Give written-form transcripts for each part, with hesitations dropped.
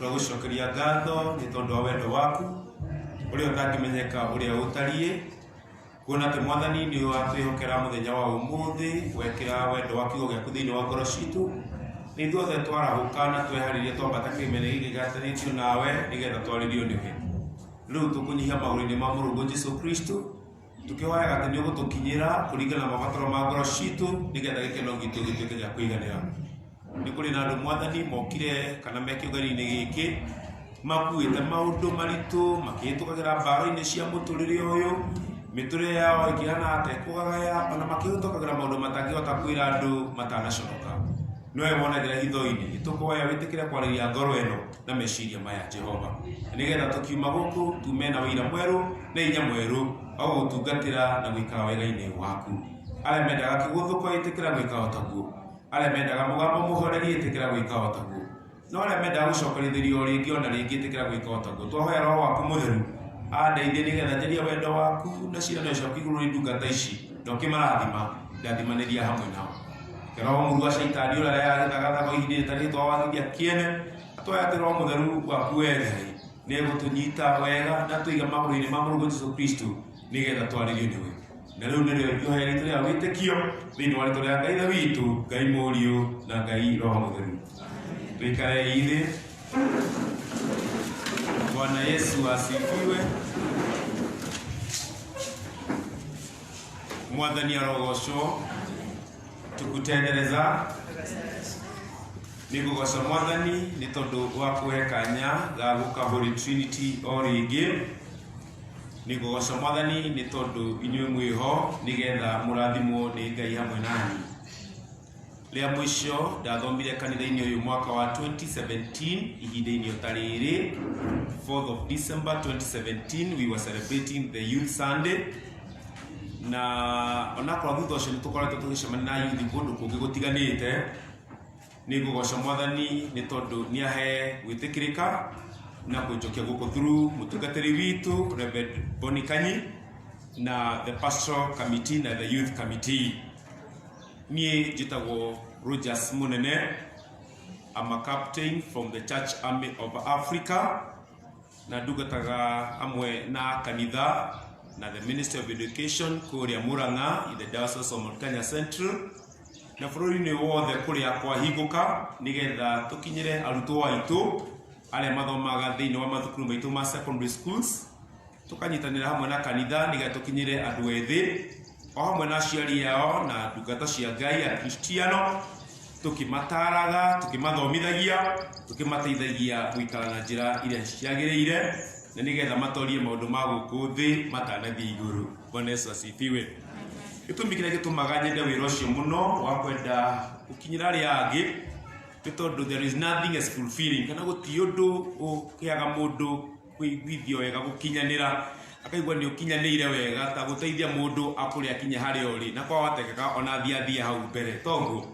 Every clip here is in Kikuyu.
Tũragũcokeria ngatho nĩ tondũ wa wendo waku ũrĩa ũtangĩmenyeka ũrĩa ũtariĩ, kuona atĩ Mwathani nĩ watwĩhokera mũthenya wa ũmũthĩ, wekĩra wendo wa kiugo gĩaku thĩinĩ wa ngoro citũ. Nĩ ithuothe twarahũka na tweharĩria twambata kĩrĩma-inĩ gĩkĩ gĩatanĩtio nawe nĩgetha twarĩrio nĩwe. Rĩu tũkũnyihia magũrũ-inĩ ma Mũrũguo Jesu Kristo, tũkĩhoyaga atĩ nĩ ũgũtũkinyĩra kũringana na mabataro ma ngoro citũ nĩgetha gĩkeno gitũ gĩtuĩke gĩa kũiganĩra. Nĩ kũrĩ na andũ Mwathani mokire kana me kĩũngano-inĩ gĩkĩ makuĩte maũndũ maritũ makĩhĩtũkagĩra mbara-inĩ cia mũtũrĩre ũyũ, mĩtũrĩre yao ĩkĩhana ta ĩkũgagaya ona makĩhĩtũkagĩra maũndũ matangĩhota kwĩra andũ matanaconoka. Nowe wonagĩra hitho-inĩ. Nĩtũkũhoya wĩtĩkĩre kwarĩria ngoro ĩno na meciria maya Jehova. Na nĩgetha tũkiuma gũkũ tume na ũira mwerũ na hinya mwerũ wa gũgũtungatĩra na gũikara wega-inĩ waku. Arĩa mendaga kĩgũthũko ĩtĩkĩra gwĩka o taguo. Arĩa mendaga mũgambo mũhoreri ĩtĩkĩra gwĩka o taguo. No arĩa mendaga gũcokerithĩrio o rĩngĩ o na rĩngĩ ĩtĩkĩra gwĩka o taguo. Twahoya Roho waku mũtheru andeithie nĩgetha njarie wendo waku na ciĩranĩro ciaku igũrũ rĩa ndungata ici na ũkĩmarathima ndathimanĩria hamwe nao. Reke roho mũru wa caitani ũrĩa ũrehaga gĩthagathago ihinda rĩtarĩ twawagithia kĩene atwae atĩ Roho mũtheru waku we Ngai nĩ egũtũnyita wega na tũiga magũrũ-inĩ ma Mũrũguo Jesu Kristo nĩgetha twarĩrio nĩwe. Na rĩu nĩrĩo ihoya ritũ rĩa wĩtĩkio thĩinĩ wa rĩtwa rĩa Ngai Ithe witũ, Ngai Mũriũ na Ngai Roho Mũtheru. Tũikare thĩ. Bwana Yesu asifiwe. Mwathani arogocwo. Tukutendereza nĩ ngũgoca Mwathani nĩ tondũ wa kũhe kanya ga gũka Holy Trinity o rĩngĩ. Nĩ ngũgoca Mwathani nĩ tondũ inyuĩ mwĩho nĩgetha mũrathimwo nĩ Ngai hamwe nani. Rĩa mũico ndathomire kanitha-inĩ ũyũ mwaka wa 2017 ihinda-inĩ o ta rĩrĩ, 4th of December 2017, we were celebrating the Youth Sunday. Na onakorwo thutha ũcio nĩ tũkoretwo tũgĩcemania na yuthi kũndũ kũngĩ gũtiganĩte, nĩ ngũgoca Mwathani nĩ tondũ nĩ ahe gwĩtĩkĩrĩka na kũnjokia gũkũ through mũtungatĩri witũ Reverend Bonnie Kanyi na the pastoral committee na the youth committee. Niĩ njĩtagwo Rogers Mũnene. I'm a captain from the Church Army of Africa na ndungataga hamwe na kanitha na the Ministry of Education kũrĩa Murang'a in the Diocese of Mount Kenya Central na bũrũri-inĩ wothe kũrĩa kwahingũka nĩgetha tũkinyĩre arutwo aitũ arĩa mathomaga thĩinĩ wa mathukuru maitũ ma secondary schools. Tũkanyitanĩra hamwe na kanitha nĩgetha tũkinyĩre andũ ethĩ o hamwe na aciari ao na ndungata cia Ngai Akristiano, tũkĩmataraga, tũkĩmathomithagia, tũkĩmateithagia gũikara na njĩra iria ciagĩrĩire na nĩgetha matorie maũndũ ma gũkũ thĩ matanathiĩ igũrũ. Bwana Yesu asifiwe. Gĩtũmi kĩrĩa gĩtũmaga nyende wĩra ũcio mũno wa kwenda gũkinyĩra arĩa angĩ nĩ tondũ there is nothing as fulfilling, kana gũtirĩ ũndũ ũheaga mũndũ kũiguithio wega gũkinyanĩra, akaigua nĩ ũkinyanĩire wega ta gũteithia mũndũ akũre akinye harĩa ũrĩ na kwahotekeka ona athiĩ athiĩ hau mbere toguo.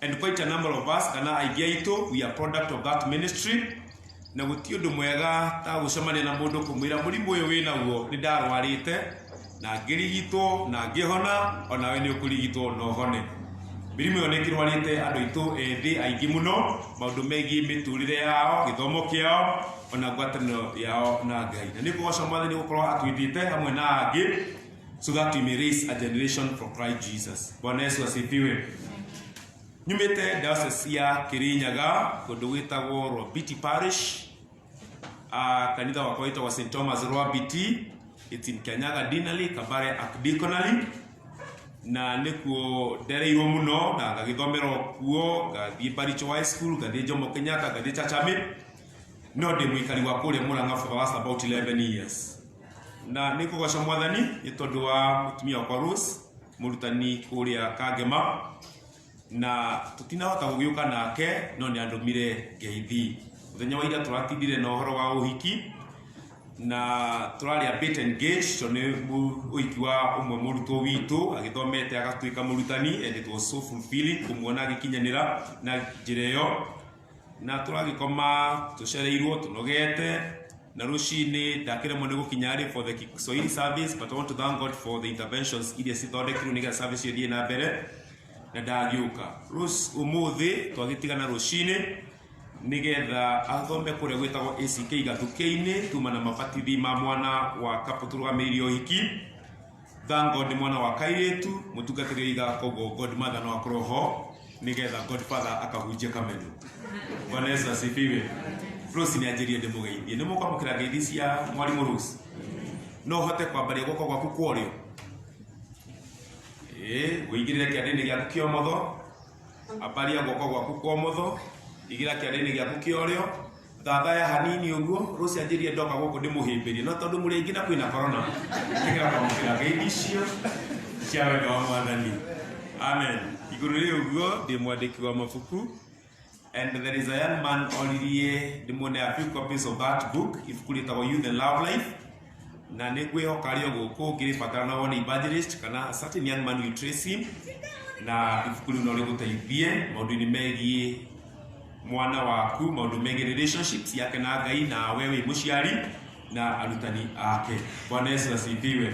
And quite a number of us kana aingĩ aitũ, we are product of that ministry, na gũtirĩ ũndũ mwega ta gũcemania na mũndũ kũmwĩra mũrimũ ũyũ wĩnaguo nĩ ndarwarĩte na ngĩrigitwo na ngĩhona, onawe nĩ ũkũrigitwo na ũhone. Mĩrimũ ĩyo nĩ ĩkĩrwarĩte andũ aitũ ethĩ aingĩ mũno, maũndũ megiĩ mĩtũrĩre yao, gĩthomo kĩao, ona ngwatanĩro yao na Ngai. Na nĩ ngũgoca Mwathani gũkorwo atwĩtĩte hamwe na angĩ so that we may raise a generation for Christ Jesus. Bwana Yesu asifiwe. Nyumĩte diocese ya Kirinyaga kũndũ gwĩtagwo Rwambiti Parish. Kanitha wakwa wĩtagwo St Thomas Rwambiti. It's in Kianyaga Deanery, Kabare Archdeaconry. Na nĩkuo ndereirwo mũno na ngagĩthomera kuo, ngathiĩ Baricho High School, ngathiĩ Jomo Kenyatta, ngathiĩ Chachami. No ndĩ mũikari wa kũrĩa Murang'a for the last about 11 years. Na nĩ ngũgoca Mwathani nĩ tondũ wa mũtumia wakwa Rose, mũrutani kũrĩa Kangema, na tũtinahota gũgĩũka nake no nĩ andũmire ngeithi. Mũthenya wa ira tũratindire na ũhoro wa ũhiki na tũrarĩ a bit engaged tondũ nĩ ũhiki wa ũmwe mũrutwo witũ agĩthomete agatuĩka mũrutani, and it was so fulfilling kũmuona agĩkinyanĩra na njĩra ĩyo. Na tũragĩkoma tũcereirwo tũnogete na rũcinĩ ndakĩremwo nĩ gũkinya rĩ for the Kiswahili service, but I want to thank God for the interventions iria cithondekirwo nĩgetha service ĩyo ĩthiĩ na mbere na ndagĩũka. Ũmũthĩ twagĩtigana rũcinĩ. Nĩgetha athome kũrĩa gwĩtagwo ACK Gathukĩ-inĩ, tuma na mabatithi ma mwana wa couple tũrũgamĩrĩire ũhiki. Thank God nĩ mwana wa kairĩtu, mũtungatĩri oiga koguo godmother no akorwo ho nĩgetha godfather akahunjie Kamenu. Bwana Yesu asifiwe. Rose nĩ anjĩrire ndĩmũgeithie. Nĩ mũkwamũkĩra ngeithi cia mwarimũ Rose? No ũhote kwambaria guoko gwaku kwa ũrĩo? Ĩĩ, ũigĩrĩre kĩande-inĩ gĩaku kĩa ũmotho, ambaria guoko gwaku kwa ũmotho, igĩrĩra kĩande-inĩ gĩaku kĩa ũrĩo, thathaya hanini ũguo. Rose anjĩrire ndoka gũkũ ndĩmũhĩmbĩrie, no tondũ mũrĩ aingĩ na kwĩna corona, ĩtĩkĩra kwamũkĩra ngeithi icio cia wendo wa Mwathani. Amen. Igũrũ rĩ ũguo ndĩ mwandĩki wa mabuku, and there is a young man oririe ndĩmuone a few copies of that book, ibuku rĩtagwo Youth and Love Life, na nĩ ngwĩhoka arĩ o gũkũ ũngĩrĩbatara no wone evangelist kana a certain young man you trace him, na ibuku rĩu no rĩgũteithie maũndũ-inĩ megiĩ mwana waku, maũndũ megiĩ relationships yake na Ngai, nawe wĩ mũciari na arutani ake. Bwana Yesu asifiwe.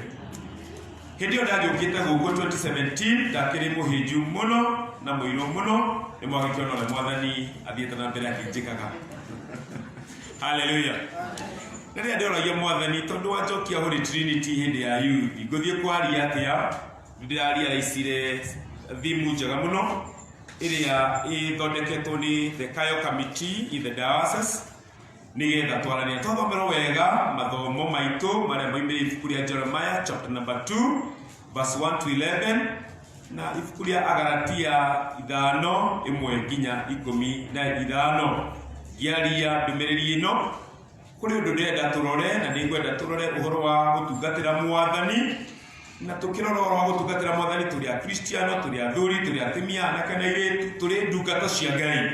Hĩndĩ ĩyo ndagĩũkĩte gũkũ 2017 ndakĩrĩ mũhĩnju mũno na mũirũ mũno, nĩ mwagĩkĩona ũrĩa Mwathani athiĩte na mbere akĩnjĩkaga. Haleluya. Rĩrĩa ndĩroragia Mwathani, tondũ wanjokia Holy Trinity hĩndĩ ya youth, ngũthiĩ kwaria atĩa? Ndĩrarealizire thimu njega mũno ĩrĩa ĩthondeketwo nĩ the Kayo Committee in the diocese, nĩgetha twarania twathomerwo wega mathomo maitũ marĩa maumĩrĩire ibuku rĩa Jeremiah chapter number 2 verse 1 to 11 na ibuku rĩa Agalatia 5:1 nginya 15. Ngĩaria ndũmĩrĩri ĩno, kũrĩ ũndũ ndĩrenda tũrore, na nĩ ngwenda tũrore ũhoro wa gũtungatĩra Mwathani, na tũkĩrora ũhoro wa gũtungatĩra Mwathani, tũrĩ Akristiano, tũrĩ athuri, tũrĩ atumia, anake na airĩtu, tũrĩ ndungata cia Ngai.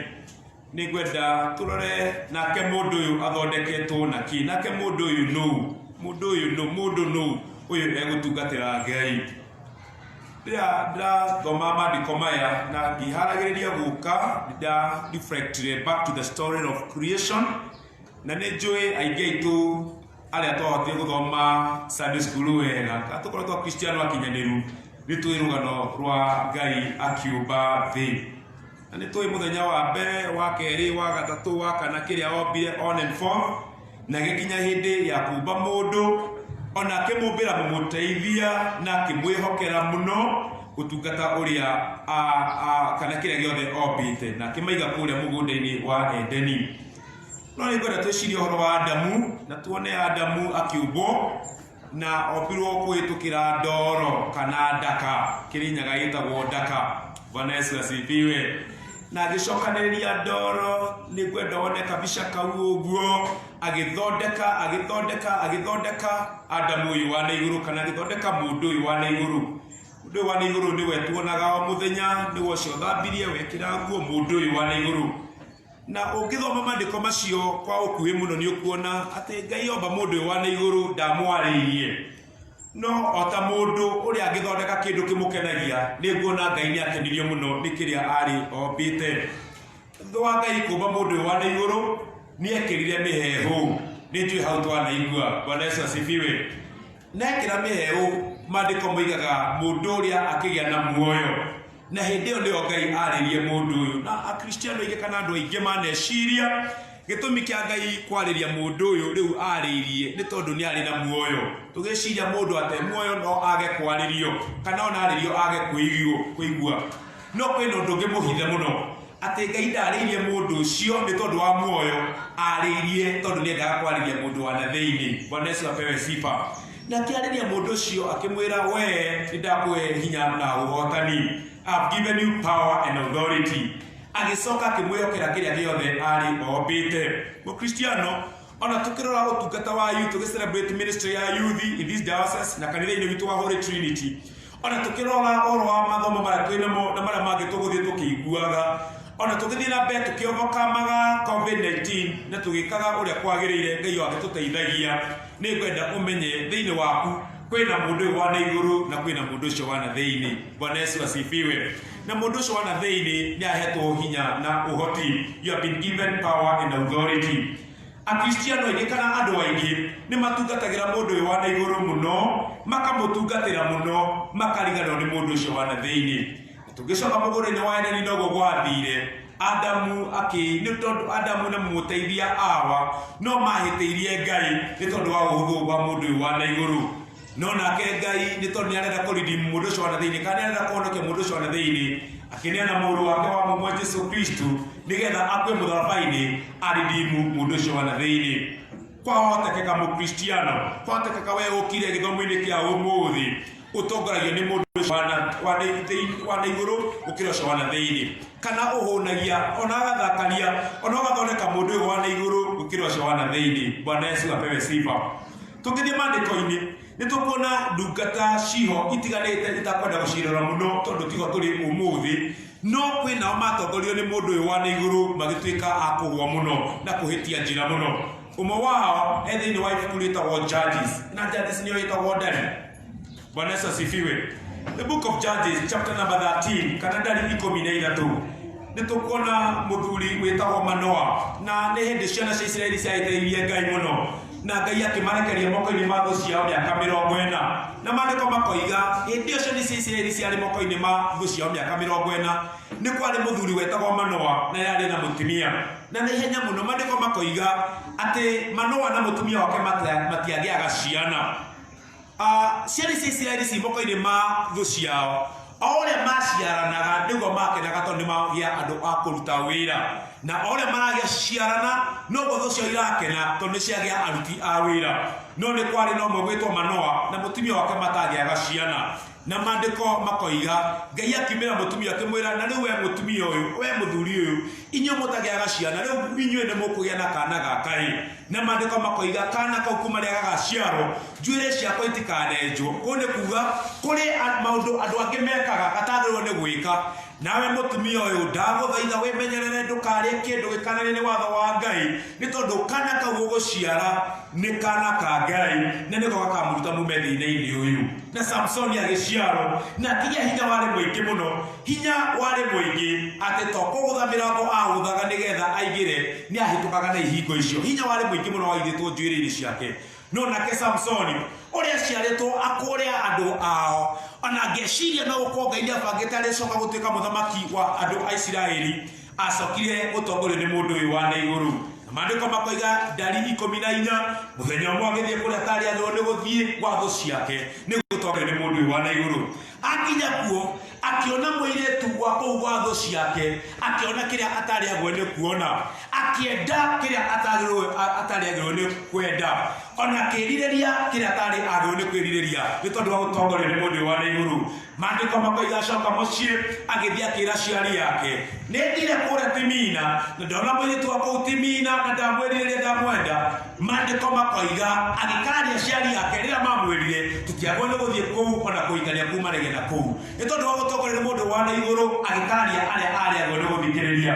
Nĩ ngwenda tũrore nake mũndũ ũyũ athondeketwo na kĩ, nake mũndũ ũyũ nũ, mũndũ ũyũ nũ, mũndũ nũ ũyũ egũtungatĩra Ngai. Rĩrĩa ndĩrathoma maandĩko maya na ngĩharagĩrĩria gũka, nĩ reflectire back to the story of creation, na nĩ njũĩ aingĩ aitũ arĩa twahotire gũthoma Sunday school wega, kana tũkorwo twa Kristiano akinyanĩru, nĩ tũĩ rũgano rwa Ngai akĩũmba thĩ. Na nĩ tũĩ mũthenya wa mbere, wa kerĩ, wa gatatũ, wa kana, kĩrĩa ombire on and forth, na gĩkinya hĩndĩ ya kũmba mũndũ, ona akĩmũmbĩra mũmũteithia na akĩmwĩhokera mũno ũtungata ũrĩa kana kĩrĩa gĩothe ombĩte, na akĩmaiga kũrĩa mũgũnda-inĩ wa Edeni. No nĩ ngwenda twĩcirie ũhoro wa Adamu, na tuone Adamu akĩũmbwo na ombirwo kũhĩtũkĩra ndoro kana ndaka, Kĩrĩnyaga ĩtagwo ndaka. Bwana Yesu asifiwe. Na agĩcokanĩrĩria ndoro, nĩ ngwenda wone kabica kau ũguo, agĩthondeka, agĩthondeka, agĩthondeka Adamu ũyũ wa na igũrũ, kana agĩthondeka mũndũ ũyũ wa na igũrũ. Mũndũ ũyũ wa na igũrũ nĩwe tuonaga o mũthenya, nĩwe ũcio ũthambirie, wekĩra nguo, mũndũ ũyũ wa na igũrũ. Na ũngĩthoma maandĩko macio kwa ũkuhĩ mũno, nĩ ũkuona atĩ Ngai omba mũndũ ũyũ wa na igũrũ ndamwarĩirie. No o ta mũndũ ũrĩa angĩthondeka kĩndũ kĩmũkenagia, nĩ nguona Ngai nĩ akenirio mũno nĩ kĩrĩa arĩ ombĩte. Thutha wa Ngai kũmba mũndũ ũyũ wa na igũrũ, nĩ ekĩrire mĩheehũ. Nĩ njũĩ hau twanaigua. Bwana Yesu asifiwe. Na ekĩra mĩheehũ, maandĩko moigaga mũndũ ũrĩa akĩgĩa na muoyo. Na hĩndĩ ĩyo nĩyo Ngai arĩrie mũndũ ũyũ. Na Akristiano aingĩ kana andũ aingĩ maneciria gĩtũmi kĩa Ngai kwarĩria mũndũ ũyũ rĩu arĩirie nĩ tondũ nĩ arĩ na muoyo. Tũgĩciria mũndũ ate muoyo no age kwarĩrio, kana ona arĩrio age kũigua. No kwĩna ũndũ ũngĩ mũhithe mũno, atĩ Ngai ndarĩirie mũndũ ũcio nĩ tondũ wa muoyo, arĩirie tondũ nĩ endaga kwarĩria mũndũ wa na thĩinĩ. Bwana Yesu apewe sifa. Na akĩarĩria mũndũ ũcio akĩmwĩra, we nĩ ndakũhe hinya na ũhotani. I've given you power and authority. Agĩcoka akĩmwĩhokera kĩrĩa gĩothe arĩ ombĩte. Mũkristiano, ona tũkĩrora ũtungata wa youth, tũgĩ celebrate ministry ya youth in this diocese na kanitha-inĩ witũ wa Holy Trinity, ona tũkĩrora ũhoro wa mathomo marĩa twĩ namo na marĩa mangĩ tũgũthiĩ tũkĩiguaga, ona tũgĩthiĩ na mbere tũkĩovercomaga COVID-19 na tũgĩkaga ũrĩa kwagĩrĩire, Ngai o agĩtũteithagia, nĩ ngwenda ũmenye thĩinĩ waku kwĩna mũndũ ũyũ wa na igũrũ na kwĩna mũndũ ũcio wa na thĩinĩ. Bwana Yesu asifiwe. Na mũndũ ũcio wa na thĩinĩ nĩ ahetwo hinya na ũhoti. You have been given power and authority. Akristiano aingĩ kana andũ aingĩ nĩ matungatagĩra mũndũ ũyũ wa na igũrũ mũno, makamũtungatĩra mũno, makariganĩrwo nĩ mũndũ ũcio wa na thĩinĩ. Na tũngĩcoka mũgũnda-inĩ wa Edeni noguo gwathire. Adamu akĩ nĩ tondũ Adamu na mũmũteithia Awa no mahĩtĩirie Ngai nĩ tondũ wa ũhũthũ wa mũndũ ũyũ wa na igũrũ. No nake Ngai nĩ tondũ nĩ arenda kũredeem mũndũ ũcio wa na thĩinĩ kana nĩ arenda kũhonokia mũndũ ũcio wa na thĩinĩ, akĩneana mũrũ wake wa mũmwe Jesu Kristo nĩgetha akue mũtharaba-inĩ aredeem mũndũ ũcio wa na thĩinĩ. Kwahotekeka mũkristiano, kwahotekeka we ũkire gĩthomo-inĩ kĩa ũmũthĩ ũtongoragio nĩ mũndũ ũcio wa na igũrũ gũkĩra ũcio wa na thĩinĩ, kana ũhũnagia ona agathakaria ona ũgathondeka mũndũ ũyũ wa na igũrũ gũkĩra ũcio wa na thĩinĩ. Bwana Yesu apewe sifa. Tũngĩthiĩ maandĩko-inĩ nĩ tũkuona ndungata ciho itiganĩte itakwenda gũcirora mũno tondũ tiho tũrĩ ũmũthĩ, no kwĩ nao matongorio nĩ mũndũ ũyũ wa na igũrũ magĩtuĩka a kũgũa mũno na kũhĩtia njĩra mũno. Ũmwe wao e thĩinĩ wa ibuku rĩtagwo Judges, na Judges nĩyo ĩtagwo Ndari. Bwana Yesu asifiwe. The book of Judges chapter number 13 kana Ndari 13 nĩ tũkuona mũthuri wĩtagwo Manoa, na nĩ hĩndĩ ciana cia Isiraeli ciahĩtĩirie Ngai mũno na Ngai akĩmarekeria moko-inĩ ma thũ ciao mĩaka 40, na maandĩko makoiga hĩndĩ ĩyo ciana cia Isiraeli ciarĩ moko-inĩ ma thũ ciao mĩaka 40, nĩ kwarĩ mũthuri wetagwo Manoa na yarĩ na mũtumia, na na ihenya mũno maandĩko makoiga atĩ Manoa na mũtumia wake matiagĩaga ciana. Ciana cia Isiraeli ci moko-inĩ ma thũ ciao, o ũrĩa maciaranaga nĩguo makenaga tondũ nĩ magĩa andũ a kũruta wĩra, na o ũrĩa maragĩa ciarana noguo thũ ciao irakena tondũ nĩ ciagĩa aruti a wĩra. No nĩ kwarĩ na ũmwe gwĩtwo Manoa na mũtumia wake matagĩaga ciana, na maandĩko makoiga Ngai akiumĩra mũtumia akĩmwĩra, na rĩu we mũtumia ũyũ, we mũthuri ũyũ, inyuĩ mũtagĩaga ciana, rĩu inyuĩ nĩ mũkũgĩa na kana gaka ĩ. Na maandĩko makoiga kana kau kuma rĩrĩa gagaciarwo njuĩrĩ ciakwa itikanenjwo. Kũu nĩ kuga kũrĩ maũndũ andũ angĩ mekaga gatagĩrĩirwo nĩ gwĩka. Nawe mũtumia ũyũ ndagũthaitha wĩmenyerere ndũkarĩe kĩndũ gĩkananie nĩ watho wa Ngai, nĩ tondũ kana kau ũgũciara nĩ kana ka Ngai na nĩko gakamũruta mume thĩna-inĩ ũyũ. Na Samsoni agĩciarwo na akĩgĩa hinya warĩ mũingĩ mũno, hinya warĩ mũingĩ atĩ to kũgũtha mĩrango agũthaga nĩgetha aingĩre, nĩ ahĩtũkaga na ihingo icio. Hinya warĩ mũingĩ mũno waigĩtwo njuĩrĩ-inĩ ciake. No nake Samsoni ũrĩa aciarĩtwo akũre andũ ao, ona ngeciria no gũkorwo Ngai nĩ abangĩte arĩcoka gũtuĩka mũthamaki wa andũ a Isiraeli, acokire gũtongorio nĩ mũndũ ũyũ wa na igũrũ. Na maandĩko makoiga Ndari 14, mũthenya ũmwe agĩthiĩ kũrĩa atarĩ agĩrĩirwo nĩ gũthiĩ gwa thũ ciake, nĩ gũtongorio nĩ mũndũ ũyũ wa na igũrũ. Akinya kuo akĩona mũirĩtu wa kũu gwa thũ ciake, akĩona kĩrĩa atarĩ agĩrĩirwo nĩ kuona, akĩenda kĩrĩa atarĩ agĩrĩirwo nĩ kwenda, ona akĩrirĩria kĩrĩa atarĩ agĩrĩirwo nĩ kwĩrirĩria, nĩ tondũ wa gũtongorio nĩ mũndũ ũyũ wa na igũrũ. Maandĩko makoiga acoka mũciĩ agĩthiĩ akĩra aciari ake, nĩ thire kũrĩa Timina na ndona mũirĩtu wa kũu Timina na ndamwĩrirĩria ndamwenda. Maandĩko makoiga agĩkararia aciari ake rĩrĩa mamwĩrire tũtiagĩrĩirwo nĩ gũthiĩ kũu ona kũhikania kumanagia na kũu, nĩ tondũ wa gũtongorio nĩ mũndũ wa na igũrũ agĩkararia arĩa arĩagwo nĩ gũthikĩrĩria.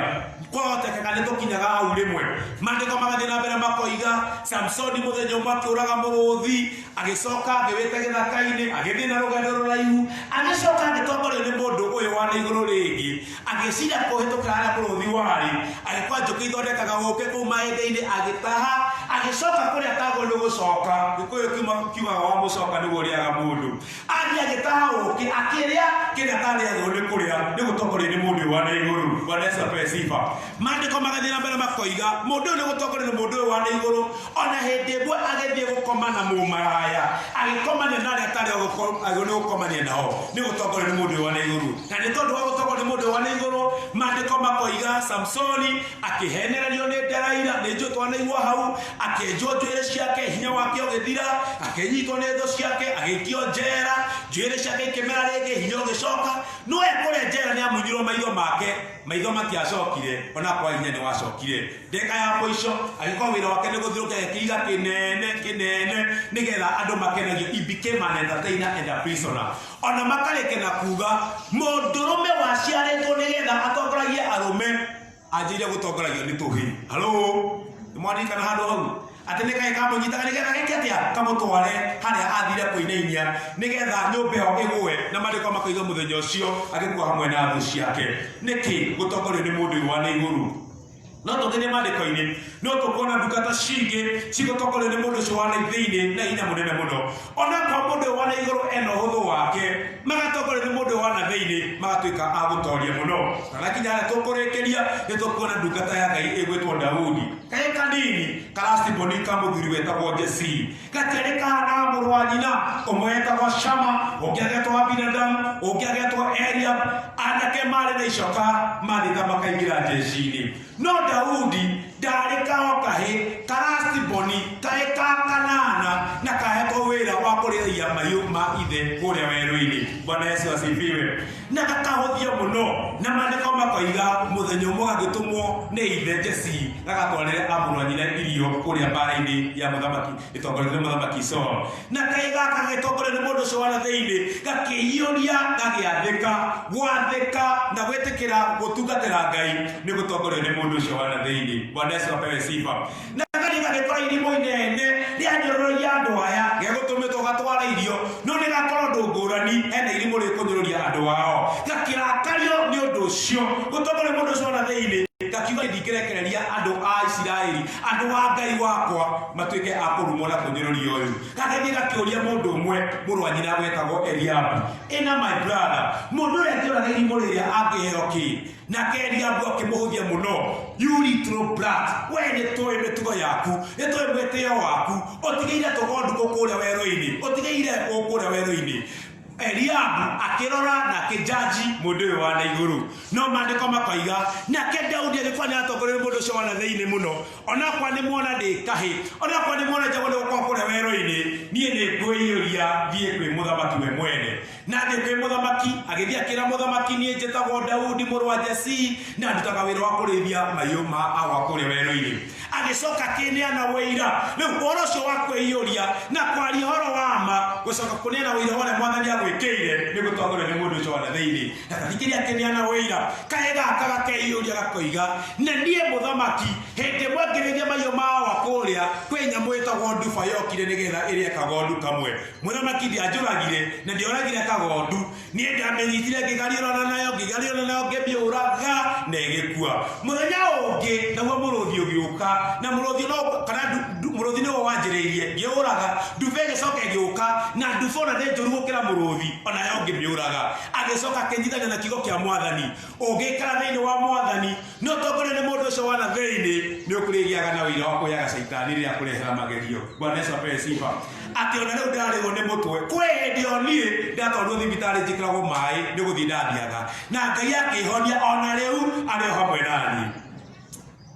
Kwahotekeka nĩ tũkinyaga hau rĩmwe. Maandĩko magathiĩ na mbere makoiga Samsoni mũthenya ũmwe akĩũraga mũrũthi, agĩcoka agĩwĩta gĩthaka-inĩ, agĩthiĩ na rũgendo rũraihu, agĩcoka agĩtongorio nĩ mũndũ ũyũ wa na igũrũ rĩngĩ, agĩciria kũhĩtũkĩra harĩa mũrũthi warĩ, agĩkora njũkĩ ithondekaga ũkĩ kũu mahĩndĩ-inĩ, agĩtaha, agĩcoka kũrĩa atagwo nĩ gũcoka. Gĩkũyũ kiugaga wa mũcoka nĩguo ũrĩaga mũndũ. Athiĩ agĩtaha ũkĩ, akĩrĩa kĩrĩa atarĩagwo nĩ kũrĩa, nĩ gũtongorio nĩ mũndũ ũyũ wa na igũrũ. Bwana Yesu apewe sifa. Maandĩko magathiĩ na mbere makoiga mũndũ ũyũ nĩ gũtongorio nĩ mũndũ ũyũ wa na igũrũ, ona hĩndĩ ĩmwe agĩthiĩ gũkoma na mũmaraya, agĩkomania na arĩa atarĩ agĩrĩirwo nĩ gũkomania nao, nĩ gũtongorio nĩ mũndũ ũyũ wa na igũrũ. Na nĩ tondũ wa gũtongorio nĩ mũndũ ũyũ wa na igũrũ, maandĩko makoiga Samsoni akĩhenererio nĩ Delaila, nĩ njũĩ twanaigua hau, akĩenjwo njuĩrĩ ciake, hinya wake ũgĩthira, akĩnyitwo nĩ thũ ciake, agĩikio njera, njuĩrĩ ciake ikĩmera rĩngĩ, hinya ũgĩcoka. No e kũrĩa njera nĩ amunyirwo maitho make, maitho matiacokire, ona kwa hinya nĩ wacokire. Ndagĩka ya mũico agĩkorwo wĩra wake nĩ gũthiũrũrũka kĩiga kĩnene kĩnene nĩgetha andũ makenagio. He became an entertainer and a prisoner. Ona makarĩke na kuga mũndũrũme waciarĩtwo nĩgetha atongoragie arũme anjĩire gũtongoragio nĩ tũhĩ. Halo, nĩ mwaririkana handũ hau atĩ nĩ kaĩ kamũnyitaga nĩgetha geke atĩa, kamũtware harĩa athire kũinainia nĩgetha nyũmba ĩyo ĩgũe, na maandĩko makoiga mũthenya ũcio agĩkua hamwe na thũ ciake. Nĩkĩ gũtongorio nĩ mũndũ ũyũ wa na igũrũ? No tũthiĩ maandĩko-inĩ, no tũkuona ndungata cingĩ cigũtongorio nĩ mũndũ ũcio wa na thĩinĩ na hinya mũnene mũno. Onakorwo mũndũ ũyũ wa na igũrũ ena ũhũthũ wake, magatongorio nĩ mũndũ ũyũ wa na thĩinĩ magatuĩka a gũtoria mũno. Na kinya harĩa tũkũrĩkĩria, nĩ tũkuona ndungata ya Ngai ĩgwĩtwo Daudi. Kaĩ kanini karaciboni ka mũthuri wetagwo Jesii, gatiarĩ kahana mũrũ wa nyina, ũmwe etagwo Shama, ũngĩ agetwo Abinadamu, ũngĩ agetwo Eliab. Anake marĩ na icoka mathiĩte makaingĩra jeshi-inĩ, no Daudi ndarĩ kao kahĩ karaciboni kaĩ ka kanana na kahetwo wĩra wa kũrĩithia mahiũ ma ithe kũrĩa werũ-inĩ. Bwana Yesu asifiwe. Na gakahũthio mũno, na maandĩko makoiga mũthenya ũmwe gagĩtũmwo nĩ ithe Jesii gagatwarĩre amũrũ a nyina irio kũrĩa mbara-inĩ ya mũthamaki ĩtongoretio nĩ mũthamaki Saul. Na kaĩ gaka gagĩtongorio nĩ mũndũ ũcio wa na thĩinĩ, gakĩiyũria, gagĩathĩka. Gwathĩka na gwĩtĩkĩra gũtungatĩra Ngai nĩ gũtongorio nĩ mũndũ ũcio wa na thĩinĩ. Bwana Yesu apewe sifa. Na gathiĩ gagĩkora irimũ inene rĩanyũrũragia andũ aya, gegũtũmĩtwo gatware irio, no nĩ gakora ũndũ ngũrani, hena irimũ rĩkũnyũrũria andũ ao. Gakĩrakario nĩ ũndũ ũcio, gũtongorio mũndũ ũcio wa na thĩinĩ, gakiuga ndingĩrekereria andũ a Isiraeli, andũ a Ngai wakwa, matuĩke a kũrumwo na kũnyũrũrio ũyũ. Gagĩthiĩ gakĩũria mũndũ ũmwe, mũrũ wa nyina wetagwo Eliabu, ĩna my brother, mũndũ ũrĩa angĩũraga irimũ rĩrĩa angĩheo kĩ? Nake Eliabu akĩmũhũthia mũno, you little brat, we nĩ tũĩ mĩtugo yaku, nĩ tũĩ mwĩtĩo waku, ũtigĩire tũgondu kũrĩa werũ-inĩ, ũtigĩire kũrĩa werũ-inĩ. Eliabu akĩrora na akĩjaji mũndũ ũyũ wa na igũrũ. No maandĩko makoiga nake Daudi agĩkorwo nĩ atongoreire mũndũ ũcio wa na thĩinĩ mũno. Onakwa nĩ muona ndĩ kahĩ, onakwa nĩ muona njagwo nĩ gũkorwo kũrĩa werũ-inĩ, niĩ nĩ ngwĩiyũria thiĩ kwĩ mũthamaki we mwene. Na athiĩ kwĩ mũthamaki, agĩthiĩ akĩra mũthamaki, niĩ njĩtagwo Daudi mũrũ wa Jesii, na ndutaga wĩra wa kũrĩithia mahiũ ma awa kũrĩa werũ-inĩ. Agĩcoka akĩneana ũira. Rĩu ũhoro ũcio wa kwĩiyũria na kwaria ũhoro wa ma, gũcoka kũneana ũira wa ũrĩa mwathani agwĩkĩire, nĩ gũtongorio nĩ mũndũ ũcio wa na thĩinĩ. Na tathikĩrĩria akĩneana ũira, kaĩ gaka gakeiyũria gakoiga, na niĩ mũthamaki, hĩndĩ ĩmwe ngĩrĩithia mahiũ ma awa kũrĩa, kwĩ nyamũ ĩtagwo nduba yokire nĩgetha ĩrĩe kagondu kamwe. Mũthamaki ndianjũragire na ndioragire kagondu, niĩ ndamĩnyitire ngĩgariũrana nayo, ngĩgariũrana nayo, ngĩmĩũraga na ĩgĩkua. Mũthenya ũngĩ naguo mũrũthi ũgĩũka, na mũrũthi no kana mũrũthi nĩguo wanjĩrĩirie, ngĩũraga. Nduba ĩgĩcoka ĩgĩũka, na nduba ona nĩ njũru gũkĩra mũrũthi, onayo ngĩmĩũraga. Agĩcoka akĩnyitania na kiugo kĩa mwathani, ũngĩikara thĩinĩ wa mwathani nĩ ũtongorio nĩ mũndũ ũcio wa na thĩinĩ, nĩ ũkũrĩgĩaga na ũira wa kũheaga caitani rĩrĩa akũrehera magerio. Bwana Yesu apewe sifa. Atĩ ona rĩu ndarĩrwo nĩ mũtwe, kwĩ hĩndĩ o niĩ ndatwarirwo thibitarĩ njĩkĩragwo maĩ nĩ gũthiĩ ndathiaga, na Ngai akĩhonia, ona rĩu arĩ o hamwe naniĩ.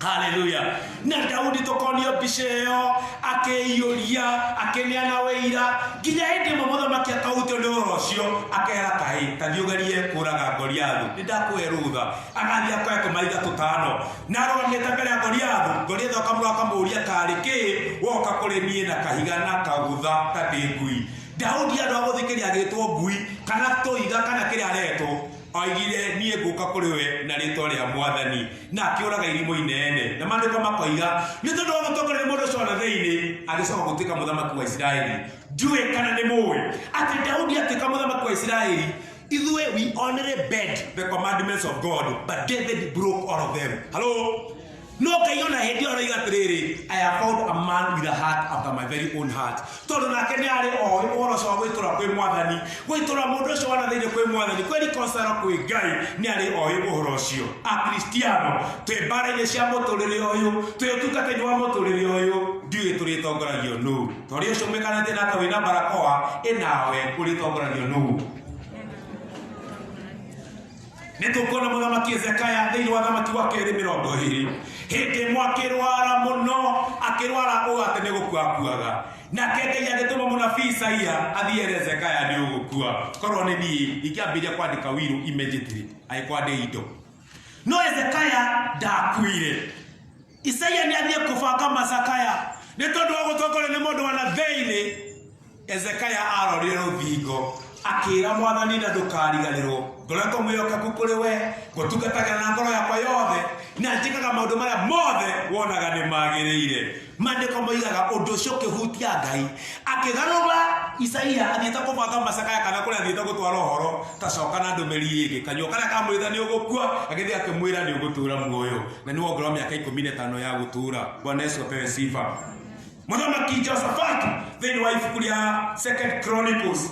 Haleluya. Na Daudi tũkonio mbica ĩyo akĩiyũria, akĩneana wĩira, nginya hĩndĩ ĩmwe mũthamaki akahutio nĩ ũhoro ũcio, akera kahĩ, ta thiĩ ũgerie kũraga Goliathu, nĩ ndakũhe rũtha. Agathiĩ akoya tũmahiga tũtano, na arũgamĩte mbere ya Goliathu, Goliathu akamũrora akamũũria karĩ kĩ woka kũrĩ niĩ na kahiga na kagũtha ta ndĩ ngui. Daudi andũ a gũthikĩria agĩtwo ngui kana tũhiga kana kĩrĩa aretwo, oigire niĩ ngũka kũrĩ we na rĩtwa rĩa mwathani, na akĩũraga irimũ inene. Na maandĩko makoiga nĩ tondũ wa gũtongoria nĩ mũndũ ũcio wa na thĩinĩ, agĩcoka gũtuĩka mũthamaki wa Isiraeli. Ndiũĩ kana nĩ mũĩ atĩ Daudi atuĩka mũthamaki wa Isiraeli, ithuĩ we only bend the commandments of God, but David broke all of them. Hello? No Ngai ona hĩndĩ ĩyo aroiga atĩrĩrĩ, I have found a man with a heart after my very own heart. Tondũ nake nĩ arĩ oĩ ũhoro ũcio wa gwĩtũra kwĩ mwathani, gwĩtũra mũndũ ũcio wa na thĩinĩ kwĩ mwathani, kwĩ reconcile kwĩ Ngai, nĩ arĩ oĩ ũhoro ũcio. Akristiano, twĩ mbara-inĩ cia mũtũrĩre ũyũ, twĩ ũtungata-inĩ wa mũtũrĩre ũyũ, ndiũĩ tũrĩtongoragio nũ. Tondũ ũcio mwĩkanĩte nake wĩna barakoa, ĩ nawe ũrĩtongoragio nũ? Nĩ tũkuona mũthamaki Hezekia thĩinĩ wa thamaki wa kerĩ 20, hĩndĩ ĩmwe akĩrwara mũno, akĩrwara ũũ atĩ nĩ gũkua akuaga. Nake Ngai agĩtũma mũnabii Isaia athiĩ ere Hezekia nĩ ũgũkua. Korwo nĩ niĩ ingĩambĩrĩria kwandĩka will immediately, angĩkorwo ndĩ indo. No Hezekia ndakuire. Isaia nĩ athiĩ kũbanga macakaya nĩ tondũ wa gũtongorio nĩ mũndũ wa na thĩinĩ. Hezekia arorire rũthingo akĩra mwathani, na ndũkariganĩrwo, ngoretwo mwĩhokeku kũrĩ we, ngũtungatagĩra na ngoro yakwa yothe. Na njĩkaga maũndũ marĩa mothe wonaga nĩ magĩrĩire. Maandĩko moigaga ũndũ ũcio ũkĩhutia Ngai, akĩgarũra Isaia athiĩte kũbanga macakaya kana kũrĩa athiĩte gũtwara ũhoro, ta coka na ndũmĩrĩri ĩngĩ. Kanyua karĩa kamwĩrĩte nĩ ũgũkua, agĩthiĩ akĩmwĩra nĩ ũgũtũũra muoyo. Na nĩ wongererwo mĩaka 15 ya gũtũũra. Bwana Yesu apewe sifa. Mũthamaki Jehoshafatu thĩinĩ wa ibuku rĩa Second Chronicles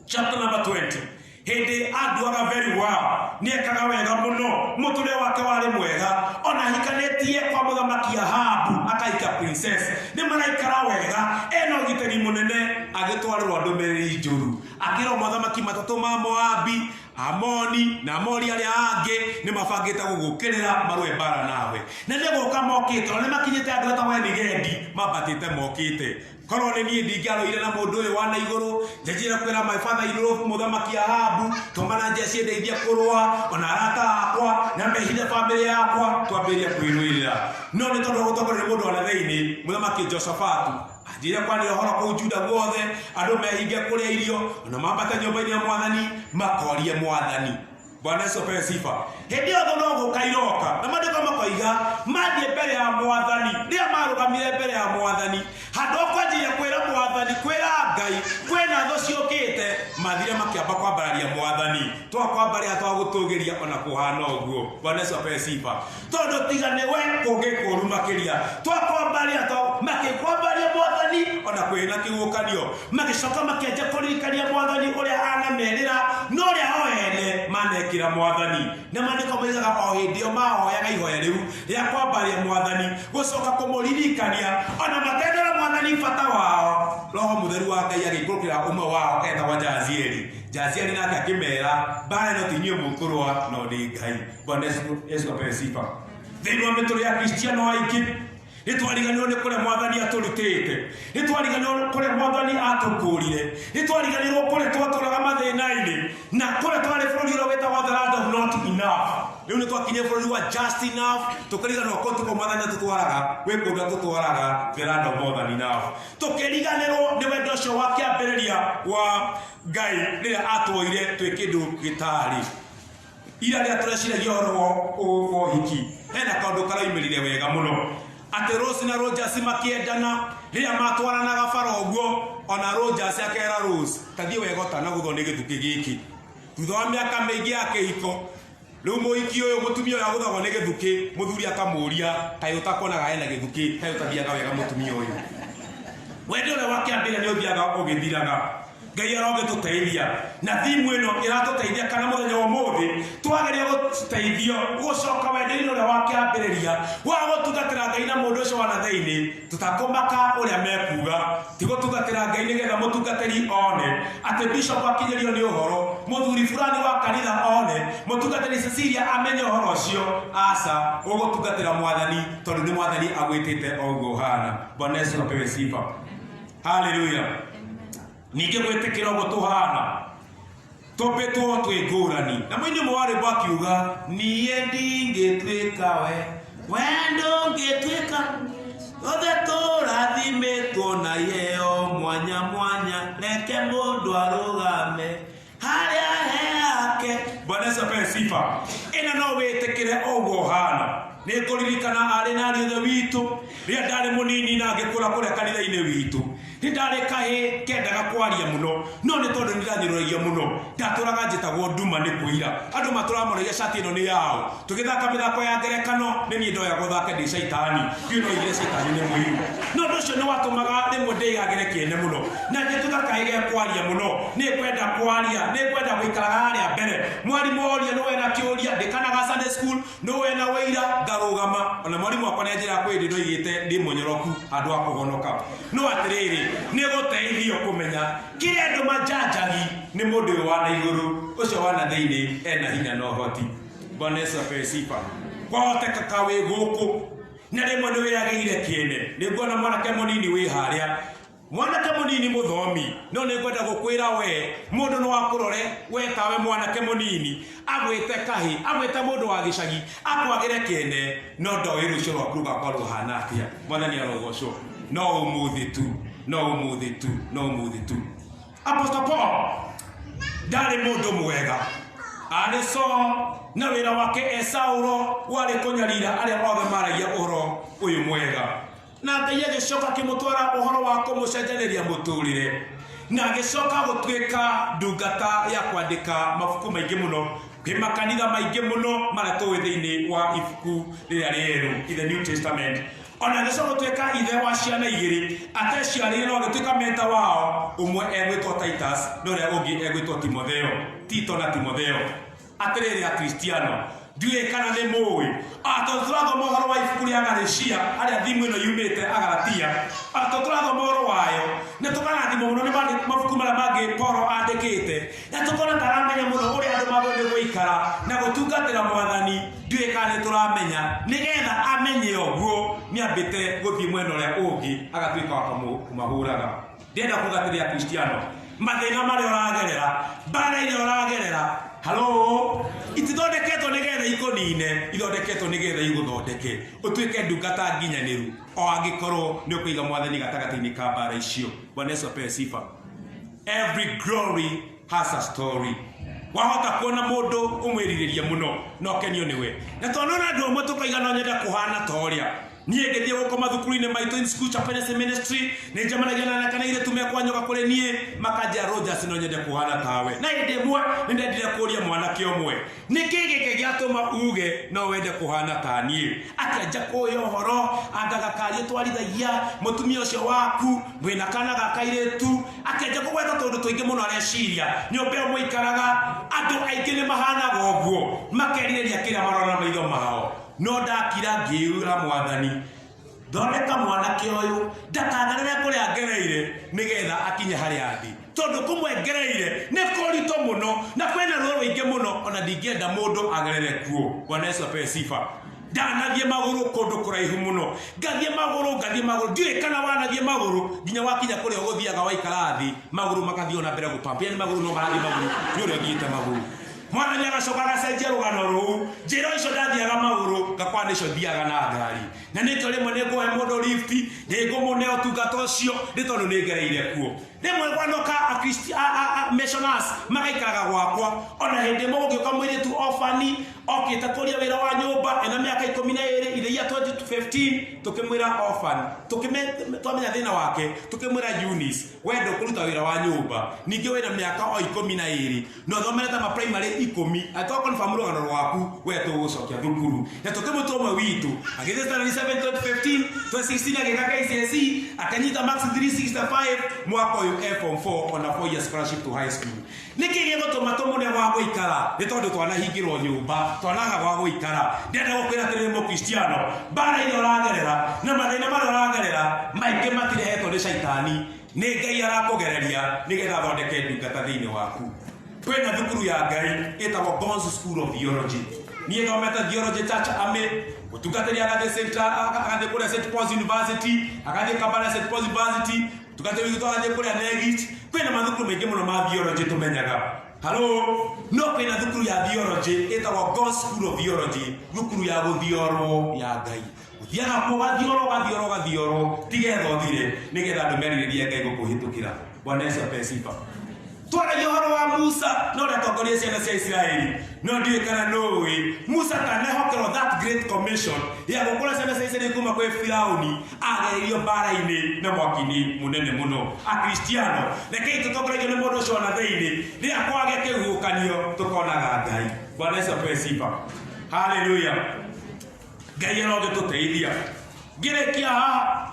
chapter number 20, hĩndĩ anduaga very well, nĩekaga wega mũno, mũtũrĩre wake warĩ mwega, ona ahikanĩtie kwa mũthamaki Ahabu, akahika princess, nĩ maraikara wega, ena ũgitĩri mũnene, agĩtwarĩrwo ndũmĩrĩri njũru, akĩrwo mothamaki matatũ ma Moabi, Amoni na Amori arĩa angĩ nĩ mabangĩte gũgũkĩrĩra marũe mbara nawe, na nĩ gũka mokĩte, ona nĩ makinyĩte andũ etagwo Enigedi, mambatĩte mokĩte. Korwo nĩ niĩ ndingĩarũire na mũndũ ũyũ wa na igũrũ, njanjire kwĩra my father in law mũthamaki Ahabu, tũmana njeci ndeithie kũrũa, ona arata akwa na mehithe bamĩrĩ yakwa, twambĩrĩrie kwĩrũĩrĩra. No nĩ tondũ wa gũtongorio nĩ mũndũ wa na thĩinĩ, mũthamaki Jehoshafatu anjĩire kwanĩrĩra ũhoro kũu Juda guothe, andũ mehinge kũrĩa irio, ona mambate nyũmba-inĩ ya mwathani makorie mwathani. Bwana Yesu apewe sifa. Hĩndĩ ĩyo thũ no gũka iroka, na maandĩko makoiga mathiĩ mbere ya mwathani. Rĩrĩa marũgamire mbere ya mwathani, handũ ha kwanjĩrĩria kwĩra mwathani, kwĩra Ngai kwĩna thũ ciũkĩte, mathire makĩamba kwambararia mwathani. Twakwambaria, twagũtũgĩria ona kũhana ũguo. Bwana Yesu apewe sifa. Tondũ tiga nĩwe kũngĩ kũru makĩria. Twakwambaria, makĩkwambaria mwathani ona kwĩna kĩhuhũkanio, magĩcoka makĩanjia kũririkania mwathani ũrĩa anamerĩra na ũrĩa o ene manekĩra mwathani. Na maandĩko moigaga o hĩndĩ ĩyo mahoyaga ihoya rĩu rĩa kwambaria mwathani, gũcoka kũmũririkania ona matendera mwathani bata wao, Roho Mũtheru wa Ngai agĩikũrũkĩra ũmwe wao etagwo Jazieli. Jazieli nake akĩmera, mbara ĩno ti inyuĩ mũkũrũa, no nĩ Ngai. Bwana Yesu apewe sifa. Thĩinĩ wa mĩtũrĩre ya Kristiano aingĩ nĩ twariganĩrwo nĩ kũrĩa mwathani atũrutĩte, nĩ twariganĩrwo kũrĩa mwathani atũkũrire, nĩ twariganĩrwo kũrĩa twatũraga mathĩna-inĩ na kũrĩa twarĩ bũrũri ũrĩa wĩtagwo the land of not enough. Rĩu nĩ twakinyire bũrũri wa just enough, tũkĩriganĩrwo kũu tũkũ mwathani atũtwaraga, gwĩ kũndũ atũtwaraga the land of more than enough. Tũkĩriganĩrwo nĩ wendo ũcio wa kĩambĩrĩria wa Ngai rĩrĩa atwoire twĩ kĩndũ gĩtarĩ. Ira rĩrĩa tũreciragia ũhoro wa ũhiki, hena kaũndũ karoimĩrire wega mũno, atĩ Rose na Rogers makĩendana, rĩrĩa matwaranaga bara ũguo, ona Rogers akera Rose, ta thiĩ wega ũtanagũthwo nĩ gĩthukĩ gĩkĩ. Thutha wa mĩaka mĩingĩ ya kĩhiko, rĩu mũhiki ũyũ, mũtumia ũyũ agũthagwo nĩ gĩthukĩ, mũthuri akamũria, kaĩ ũtakuonaga hena gĩthukĩ, kaĩ ũtathiaga wega mũtumia ũyũ. Wendo ũrĩa wa kĩambĩrĩria nĩ ũthiaga ũgĩthiraga. Ngai arogĩtũteithia, na thimu ĩno ĩratũteithia kana mũthenya wa ũmũthĩ twageria gũteithio gũcoka wendo-inĩ ũrĩa wa kĩambĩrĩria wa gũtungatĩra Ngai na mũndũ ũcio wa na thĩinĩ, tũtakũmaka ũrĩa mekuga. Ti gũtungatĩra Ngai nĩgetha mũtungatĩri one atĩ bishop akinyĩrio nĩ ũhoro, mũthuri fulani wa kanitha one, mũtungatĩri Cecilia amenye ũhoro ũcio. Aca, ũgũtungatĩra mwathani tondũ nĩ mwathani agwĩtĩte o ũguo ũhana. Bwana Yesu apewe sifa. Haleluya. Ningĩ gwĩtĩkĩra ũguo tũhana, tũmbĩtwo twĩ ngũrani. Na mũini ũmwe wa rwĩmbo akiuga, niĩ ndingĩtuĩka we, we ndũngĩtuĩka, othe tũrathimĩtwo na iheo mwanya mwanya, reke mũndũ arũgame harĩa he yake. Bwana Yesu apewe sifa. Ĩno no wĩtĩkĩre o ũguo ũhana. Nĩ ngũririkana arĩ na ariũ ithe witũ rĩrĩa ndarĩ mũnini na ngĩkũra kũrĩa kanitha-inĩ witũ, nĩ ndarĩ kahĩ kendaga kwaria mũno, no nĩ tondũ nĩ ndanyũrũragio mũno, ndatũraga njĩtagwo nduma nĩ kũira. Andũ matũraga moragia cati ĩno nĩ yaũ. Tũgĩthaka mĩthako ya ngerekano, nĩ niĩ ndoyagwo thake ndĩ caitani. Ndiũĩ no oigire caitani nĩ mũiru. No ũndũ ũcio nĩ watũmaga rĩmwe ndĩyagĩre kĩene mũno, na ngĩtuĩka kahĩ ge kwaria mũno. Nĩ ngwenda kwaria, nĩ ngwenda gũikaraga harĩa mbere. Mwarimũ oria nũ wena kĩũria, ndĩkanaga Sunday school, nũ wena ũira, ngarũgama. Ona mwarimũ wakwa nĩ anjĩraga kwĩ hĩndĩ ndoigĩte ndĩ mũnyoroku handũ ha kũhonoka. No atĩrĩrĩ, nĩ gũteithio kũmenya kĩrĩa andũ manjanjagi nĩ mũndũ ũyũ wa na igũrũ, ũcio wa na thĩinĩ ena hinya na ũhoti. Bwana Yesu apewe sifa. Kwahoteka ka wĩ gũkũ na rĩmwe nĩ wĩyagĩire kĩene. Nĩ nguona mwanake mũnini wĩ harĩa, mwanake mũnini mũthomi, no nĩ ngwenda gũkwĩra we mũndũ no akũrore we tawe mwanake mũnini, agwĩte kahĩ, agwĩte mũndũ wa gĩcagi, akwagĩre kĩene, no ndoĩ rũciũ rwaku rũgakorwo rũhana atĩa. Mwathani arogocwo. No ũmũthĩ tu, no ũmũthĩ tu, no ũmũthĩ tu. Apostle Paul ndarĩ mũndũ mwega. Arĩ Saul na wĩra wake e Saulo warĩ kũnyarira arĩa othe maragia ũhoro ũyũ mwega. Na Ngai agĩcoka akĩmũtwara ũhoro wa kũmũcenjanĩria mũtũrĩre, na agĩcoka gũtuĩka ndungata ya kwandĩka mabuku maingĩ mũno kwĩ makanitha maingĩ mũno marĩa tũĩ thĩinĩ wa ibuku rĩrĩa rĩerũ, in the New Testament. Ona agĩcoka gũtuĩka ithe wa ciana igĩrĩ ateciarĩire, no agĩtuĩka meta wao, ũmwe egwĩtwo Titus na ũrĩa ũngĩ egwĩtwo Timotheo, Tito na Timotheo. Atĩrĩrĩ Akristiano, ndiũĩ kana nĩ mũĩ tondũ tũrathoma ũhoro wa ibuku rĩa Galatia, harĩa thimu ĩno yumĩte Agalatia, tondũ tũrathoma ũhoro wayo na tũkarathimwo mũno nĩ mabuku marĩa mangĩ Paulo andĩkĩte, na tũkona ta aramenya mũno ũrĩa andũ magĩrĩirwo nĩ gũikara na gũtungatĩra Mwathani. Ndiũĩ kana nĩ tũramenya, nĩgetha amenye ũguo nĩ ambĩte gũthiĩ mwena ũrĩa ũngĩ agatuĩka wa kũmahũraga. Ndĩrenda kuga atĩrĩ Akristiano, mathĩna marĩa ũragerera, mbara ĩrĩa ũragerera, halo, itithondeketwo nĩgetha ikũnine, ithondeketwo nĩgetha igũthondeke ũtuĩke ndungata nginyanĩru, o angĩkorwo nĩ ũkũiga Mwathani gatagatĩ-inĩ ka mbara icio. Bwana Yesu apewe sifa. Every glory has a story. Wahota kuona mũndũ ũmwĩrirĩria mũno na ũkenio nĩwe, na twanona andũ amwe tũkaiga no nyende kũhana ta ũrĩa. Niĩ ngĩthiĩ gũkoma thukuru-inĩ maitũ in school chaplaincy ministry, nĩ njemanagia na anake na airĩtu mekwanyoka kũrĩ niĩ, makanjĩra Rogers no nyende kũhana tawe. Na hĩndĩ ĩmwe nĩ ndendire kũria mwanake ũmwe, nĩkĩ gĩkĩ gĩatũma uge no wende kũhana ta niĩ? Akĩanja kũhe ũhoro, anga gakari ũtwarithagia mũtumia ũcio waku wĩna kana ga kairĩtu. Akĩanja kũgweta tũndũ tũingĩ mũno areciria nyũmba ĩyo mũikaraga. Andũ aingĩ nĩ mahanaga ũguo, makerirĩria kĩrĩa marona na maitho mao. No ndakira ngĩĩra Mwathani, thondeka mwanake ũyũ ndakagerere kũrĩa ngereire nĩgetha akinye harĩa ndĩ, tondũ kũmwe ngereire nĩ kũritũ mũno na kwĩna ruo rũingĩ mũno, ona ndingĩenda mũndũ agerere kuo. Bwana Yesu apewe sifa. Ndanathiĩ magũrũ kũndũ kũraihu mũno, ngathiĩ magũrũ, ngathiĩ magũrũ, ndiũĩ kana wanathiĩ magũrũ nginya wakinya kũrĩa ũgũthiaga, waikara thĩ magũrũ magathiĩ ona mbere gũpampa, yani magũrũ no marathiĩ magũrũ nĩ ũrĩa ũthiĩte magũrũ. Mwathani agacoka agacenjia rũgano rũu, njĩra icio ndathiaga magũrũ ngakora nĩcio thiaga na ngari, na nĩkĩo rĩmwe nĩ ngũhe mũndũ lift, nĩ ngũmũne ũtungata ũcio nĩ tondũ nĩ ngereire kuo. Rĩmwe gwanoka missionaries magaikaraga gwakwa, ona hĩndĩ ĩmwe gũgĩũka mũirĩtu orphan okĩte kũria wĩra wa nyũmba ena mĩaka 12 in the year 2015. Tũkĩmwĩra orphan, twamenya thĩna wake, tũkĩmwĩra Eunice, we ndũkũruta wĩra wa nyũmba, ningĩ wĩna mĩaka o 12 na ũthomerete ma primary 10, atwa confirm rũgano rwaku, we tũgũgũcokia thukuru. Na tũkĩmũtua ũmwe witũ, agĩthiĩ standard 7 2015, 2016 agĩka KCSE akanyita max 365, mwaka ũyũ e form 4 ona 4 year scholarship to high school. Nĩkĩ gĩgũtũma tũmũne gwa gũikara? Nĩ tondũ twanahingĩrwo nyũmba, twanaga gwa gũikara. Ndĩrenda gũkwĩra atĩrĩrĩ mũkristiano, mbara ĩrĩa ũragerera na mathĩna marĩa ũragerera maingĩ matirehetwo nĩ caitani, nĩ Ngai arakũgereria nĩgetha athondeke ndungata thĩinĩ waku. Kwĩna thukuru ya Ngai ĩtagwo God's School of Theology. Niĩ thomete theology Church Army, mũtungatĩri agathiĩ kũrĩa St Paul's University, agathiĩ Kampala St Paul's University, mũtungatĩri witũ agathiĩ kũrĩa Negit. Kwĩna mathukuru maingĩ mũno ma theology tũmenyaga. Halo, no kwĩna thukuru ya theology ĩtagwo God's School of Theology, thukuru ya gũthiorwo ya Ngai. Ũthiaga kuo ũgathiorwo, ũgathiorwo, ũgathiorwo tigetha ũthire, nĩgetha andũ merirĩrie Ngai gũkũhĩtũkĩra. Bwana Yesu apewe sifa. Twaragia ũhoro wa Musa na ũrĩa atongoria ciana cia Isiraeli, no ndiũĩ kana nũĩ Musa tanehokerwo that great commission ya gũkũra ciana cia Isiraeli kuma kwĩ Firauni, agereirio mbara-inĩ na mwaki-inĩ mũnene mũno. Akristiano, rekei tũtongoregio nĩ mũndũ ũcio ona thĩinĩ, rĩrĩa kwagĩa kĩhuhũkanio tũkonaga Ngai. Bwana Yesu apewe sifa. Haleluya. Ngai arogĩtũteithia. Ngĩrĩkia haha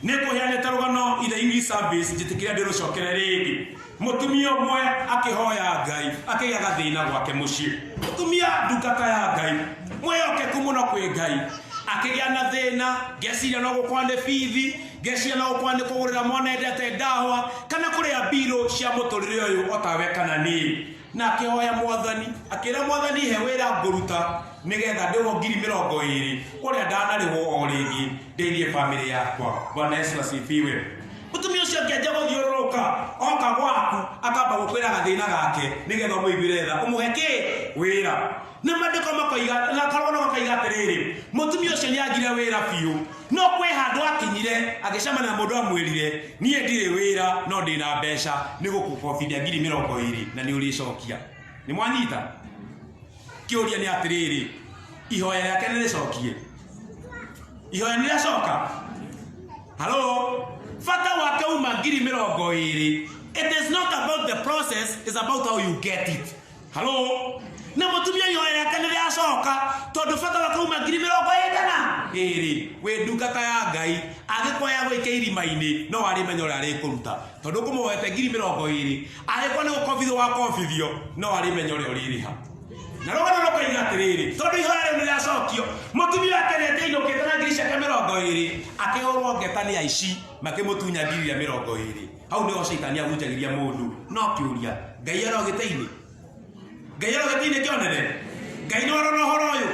nĩ ngũheanĩte rũgano in the English service, njĩtĩkĩra ndĩrũcokere rĩngĩ. Mũtumia ũmwe akĩhoya Ngai akĩgĩa gathĩna gwake mũciĩ. Mũtumia ndungata ya Ngai mwĩhokeku mũno kwĩ Ngai akĩgĩa na thĩna, ngeciria no gũkorwo nĩ bithi, ngeciria no gũkorwo nĩ kũgũrĩra mwana endete ndawa, kana kũrĩha mbirũ cia mũtũrĩre ũyũ o tawe kana niĩ. Na akĩhoya Mwathani, akĩra Mwathani, he wĩra ngũruta nĩgetha ndĩhwo 20,000 ũrĩa ndanarĩhwo o rĩngĩ, ndeithie bamĩrĩ yakwa. Bwana Yesu asifiwe. Mũtumia ũcio akĩanjia gũthiũrũrũka, oka gwaku akamba gũkwĩra gathĩna gake nĩgetha ũmũiguĩre tha, ũmũhe kĩ wĩra. Na maandĩko makoiga, na karũgano gakoiga atĩrĩrĩ, mũtumia ũcio nĩ agire wĩra biũ, no kwĩ handũ akinyire agĩcemania na mũndũ amwĩrire, niĩ ndirĩ wĩra no ndĩna mbeca, nĩ gũkũkobithia 20,000 na nĩ ũrĩcokia. Nĩ mwanyita? Kĩũria nĩ atĩrĩrĩ, ihoya rĩake nĩ rĩcokie? Ihoya nĩ rĩacoka? Halo, bata wake uma 20,000. It is not about the process, it's about how you get it. Halo, na mũtumia ihoya rĩake nĩ rĩacoka tondũ bata wake uma 22,000. Wĩ ndungata ya Ngai, angĩkorwo ya gũikia irima-inĩ no arĩmenya ũrĩa arĩkũruta, tondũ ũkũmũhoete 20,000. Angĩkorwo nĩ gũkobithio wakobithio, no arĩmenya ũrĩa ũrĩrĩha. Na rũgano rũkoiga atĩrĩrĩ, tondũ ihoya rĩu nĩ rĩacokio, mũtumia wake nĩ angĩainũkĩte na 20,000 ciake, akĩhũrwo ngeta nĩ aici makĩmũtunya 20,000. Hau nĩho caitani ahunjagĩria mũndũ. No kĩũria, Ngai arĩ o gĩtĩ-inĩ? Ngai arĩ o gĩtĩ-inĩ kĩonene? Ngai nĩ arona ũhoro ũyũ?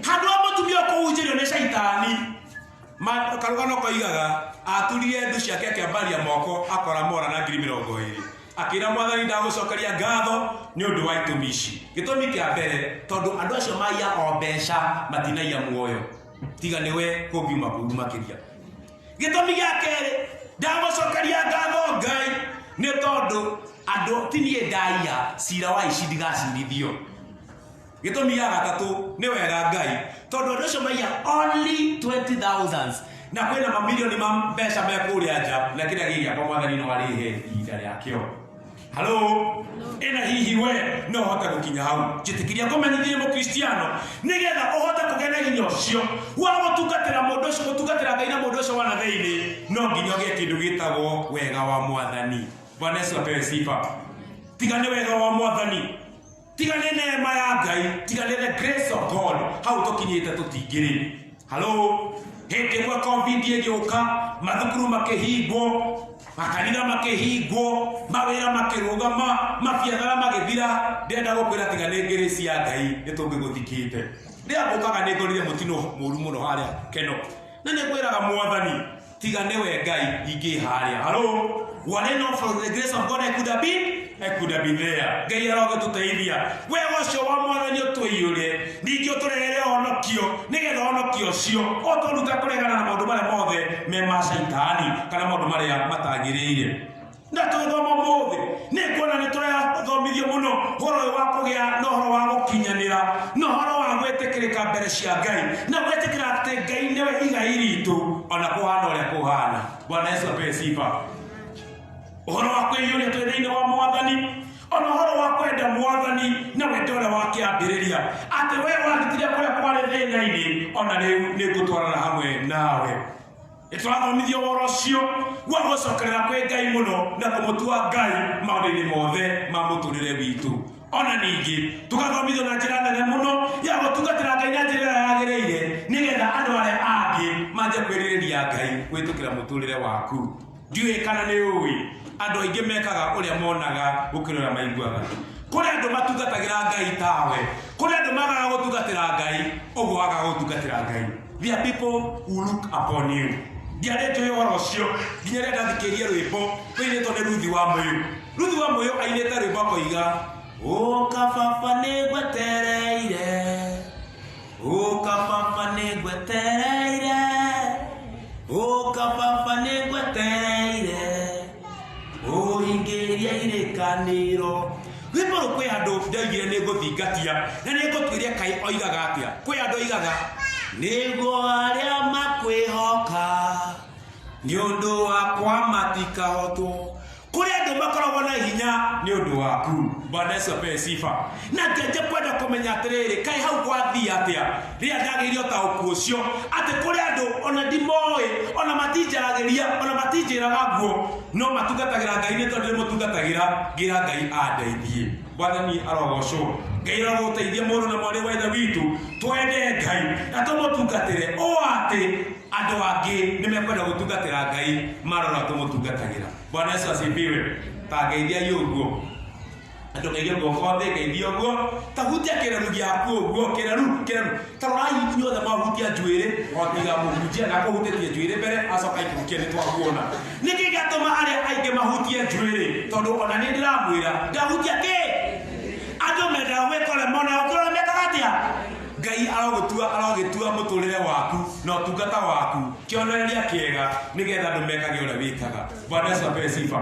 Handũ ha mũtumia kũhunjĩrio nĩ caitani, karũgano koigaga aturire ndu ciake akĩambaria moko akora mora na 20,000. Akĩra mwathani, ndagũcokeria ngatho nĩ ũndũ wa itũmi ici. Gĩtũmi kĩa mbere, tondũ andũ acio maiya o mbeca, matinaiya muoyo, tiga nĩwe kũngiuma kũu makĩria. Gĩtũmi gĩa kerĩ, ndagũcokeria ngatho Ngai nĩ tondũ andũ ti niĩ ndaiya, cira wa ici ndigacirithio. Gĩtũmi gĩa gatatũ, nĩ wega Ngai tondũ andũ acio maiya only 20,000 na kwĩna mamirioni ma mbeca me kũrĩa nja, na kĩrĩa gĩ gĩakwa mwathani no arĩhe ihinda rĩakĩo. Halo, ĩna hihi we no ũhote gũkinya hau? Njĩtĩkĩria kũmenyithie mũkristiano, nĩgetha ũhote kũgĩa na hinya ũcio wa gũtungatĩra mũndũ ũcio, gũtungatĩra Ngai na mũndũ ũcio wa na thĩinĩ, no nginya ũgĩe kĩndũ gĩtagwo wega wa mwathani. Bwana Yesu apewe sifa. Tiga nĩ wega wa mwathani, tiga nĩ neema ya Ngai, tiga nĩ the grace of God, hau tũkinyĩte tũtingĩrĩ. Halo, hĩndĩ ĩmwe COVID ĩgĩũka, mathukuru makĩhingwo, makanitha makĩhingwo, mawĩra makĩrũgama, mabiathara magĩthira. Ndĩrenda gũkwĩra, tiga nĩ grace ya Ngai, nĩ tũngĩgũthikĩte. Rĩrĩa ngũkaga nĩ ngorire mũtino mũru mũno harĩa Keno, na nĩ ngwĩraga mwathani, tiga nĩwe Ngai ingĩ harĩa. Halo, were not for the grace of God, I could have been there. Ngai arogĩtũteithia, wega ũcio wa mwathani ũtũiyũre, ningĩ ũtũrehere honokio, nĩgetha honokio ũcio ũtũrute kũregana na maũndũ marĩa mothe me ma caitani kana maũndũ marĩa matagĩrĩire. Na tũgĩthoma ũmũthĩ, nĩ kuona nĩ tũrathomithio mũno ũhoro ũyũ wa kũgĩa na ũhoro wa gũkinyanĩra na ũhoro wa gwĩtĩkĩrĩka mbere cia Ngai, na gwĩtĩkĩra atĩ Ngai nĩwe igai ritũ ona kũhana ũrĩa kũhana. Bwana Yesu apewe sifa. Ũhoro wa kwĩiyũria twĩ thĩinĩ wa mwathani, ona ũhoro wa kwenda mwathani na wendo ũrĩa wa kĩambĩrĩria, atĩ we wandutire kũrĩa kwarĩ thĩna-inĩ, ona rĩu nĩ ngũtwarana hamwe nawe. Nĩtũrathomithio ũhoro ũcio wa gũcokerera kwĩ Ngai mũno na kũmũtua Ngai maũndũ-inĩ mothe ma mũtũrĩre witũ. Ona ningĩ tũgathomithio na njĩra nene mũno ya gũtungatĩra Ngai na njĩra ĩrĩa yagĩrĩire, nĩgetha andũ arĩa angĩ manjie kwĩrirĩria Ngai kũhĩtũkĩra mũtũrĩre waku. Ndiũĩ kana nĩ ũĩ, andũ aingĩ mekaga ũrĩa monaga gũkĩra ũrĩa maiguaga. Kũrĩ andũ matungatagĩra Ngai tawe, kũrĩ andũ magaga gũtungatĩra Ngai ũguo wagaga gũtungatĩra Ngai. There are people who look upon you. Ndiarĩ njũĩ ũhoro ũcio nginya rĩrĩa ndathikĩrĩirie rwĩmbo rũinĩtwo nĩ Ruthi wa Mũyũ. Ruthi wa Mũyũ ainĩte rwĩmbo akoiga, ũka baba nĩ ngwetereire, ũka baba nĩ ngwetereire, ũka baba nĩ ngwetereire, ũhingĩrie irĩkanĩro. Rwĩmbo rũu kwĩ andũ ndaigire nĩ ngũthingatia na nĩ ngũtuĩria kaĩ oigaga atĩa. Kwĩ andũ oigaga, nĩguo arĩa makwĩhoka nĩ ũndũ wakwa matikahotwo. Kũrĩ andũ makoragwo na hinya nĩ ũndũ waku. Bwana Yesu apewe sifa. Na ngĩanjia kwenda kũmenya atĩrĩrĩ, kaĩ hau gwathiĩ atĩa rĩrĩa ndagĩire ũtaũku ũcio atĩ kũrĩ andũ ona ndimoĩ, ona matinjaragĩria, ona matinjĩraga nguo, no matungatagĩra Ngai nĩ tondũ ndĩmũtungatagĩra. Ngĩra Ngai andeithie. Mwathani arogocwo. Ngai arogũteithia mũrũ na mwarĩ wa ithe witũ, twende Ngai na tũmũtungatĩre ũũ atĩ andũ angĩ nĩ mekwenda gũtungatĩra Ngai marora tũmũtungatagĩra. Bwana Yesu asifiwe. Ta ngeithiai ũguo andũ, ngeithie guoko thĩ, ngeithie ũguo, ta hutia kĩreru gĩaku ũguo, kĩreru, kĩreru. Ta rorai inyuothe mwahutia njuĩrĩ, o tiga mũhunjia na kũhutĩtie njuĩrĩ mbere acoka ikũhutia. Nĩ twakuona nĩkĩ gĩatũma arĩa aingĩ mahutie njuĩrĩ, tondũ ona nĩ ndĩramwĩra ndahutia kĩ. Andũ mendaga gwĩka ũrĩa monaga gũkĩra ũrĩa mekaga atĩa. Ngai arogũtua, arogĩtua mũtũrĩre waku na ũtungata waku kĩonereria kĩega, nĩgetha andũ mekage ũrĩa wĩkaga. Bwana Yesu apewe sifa.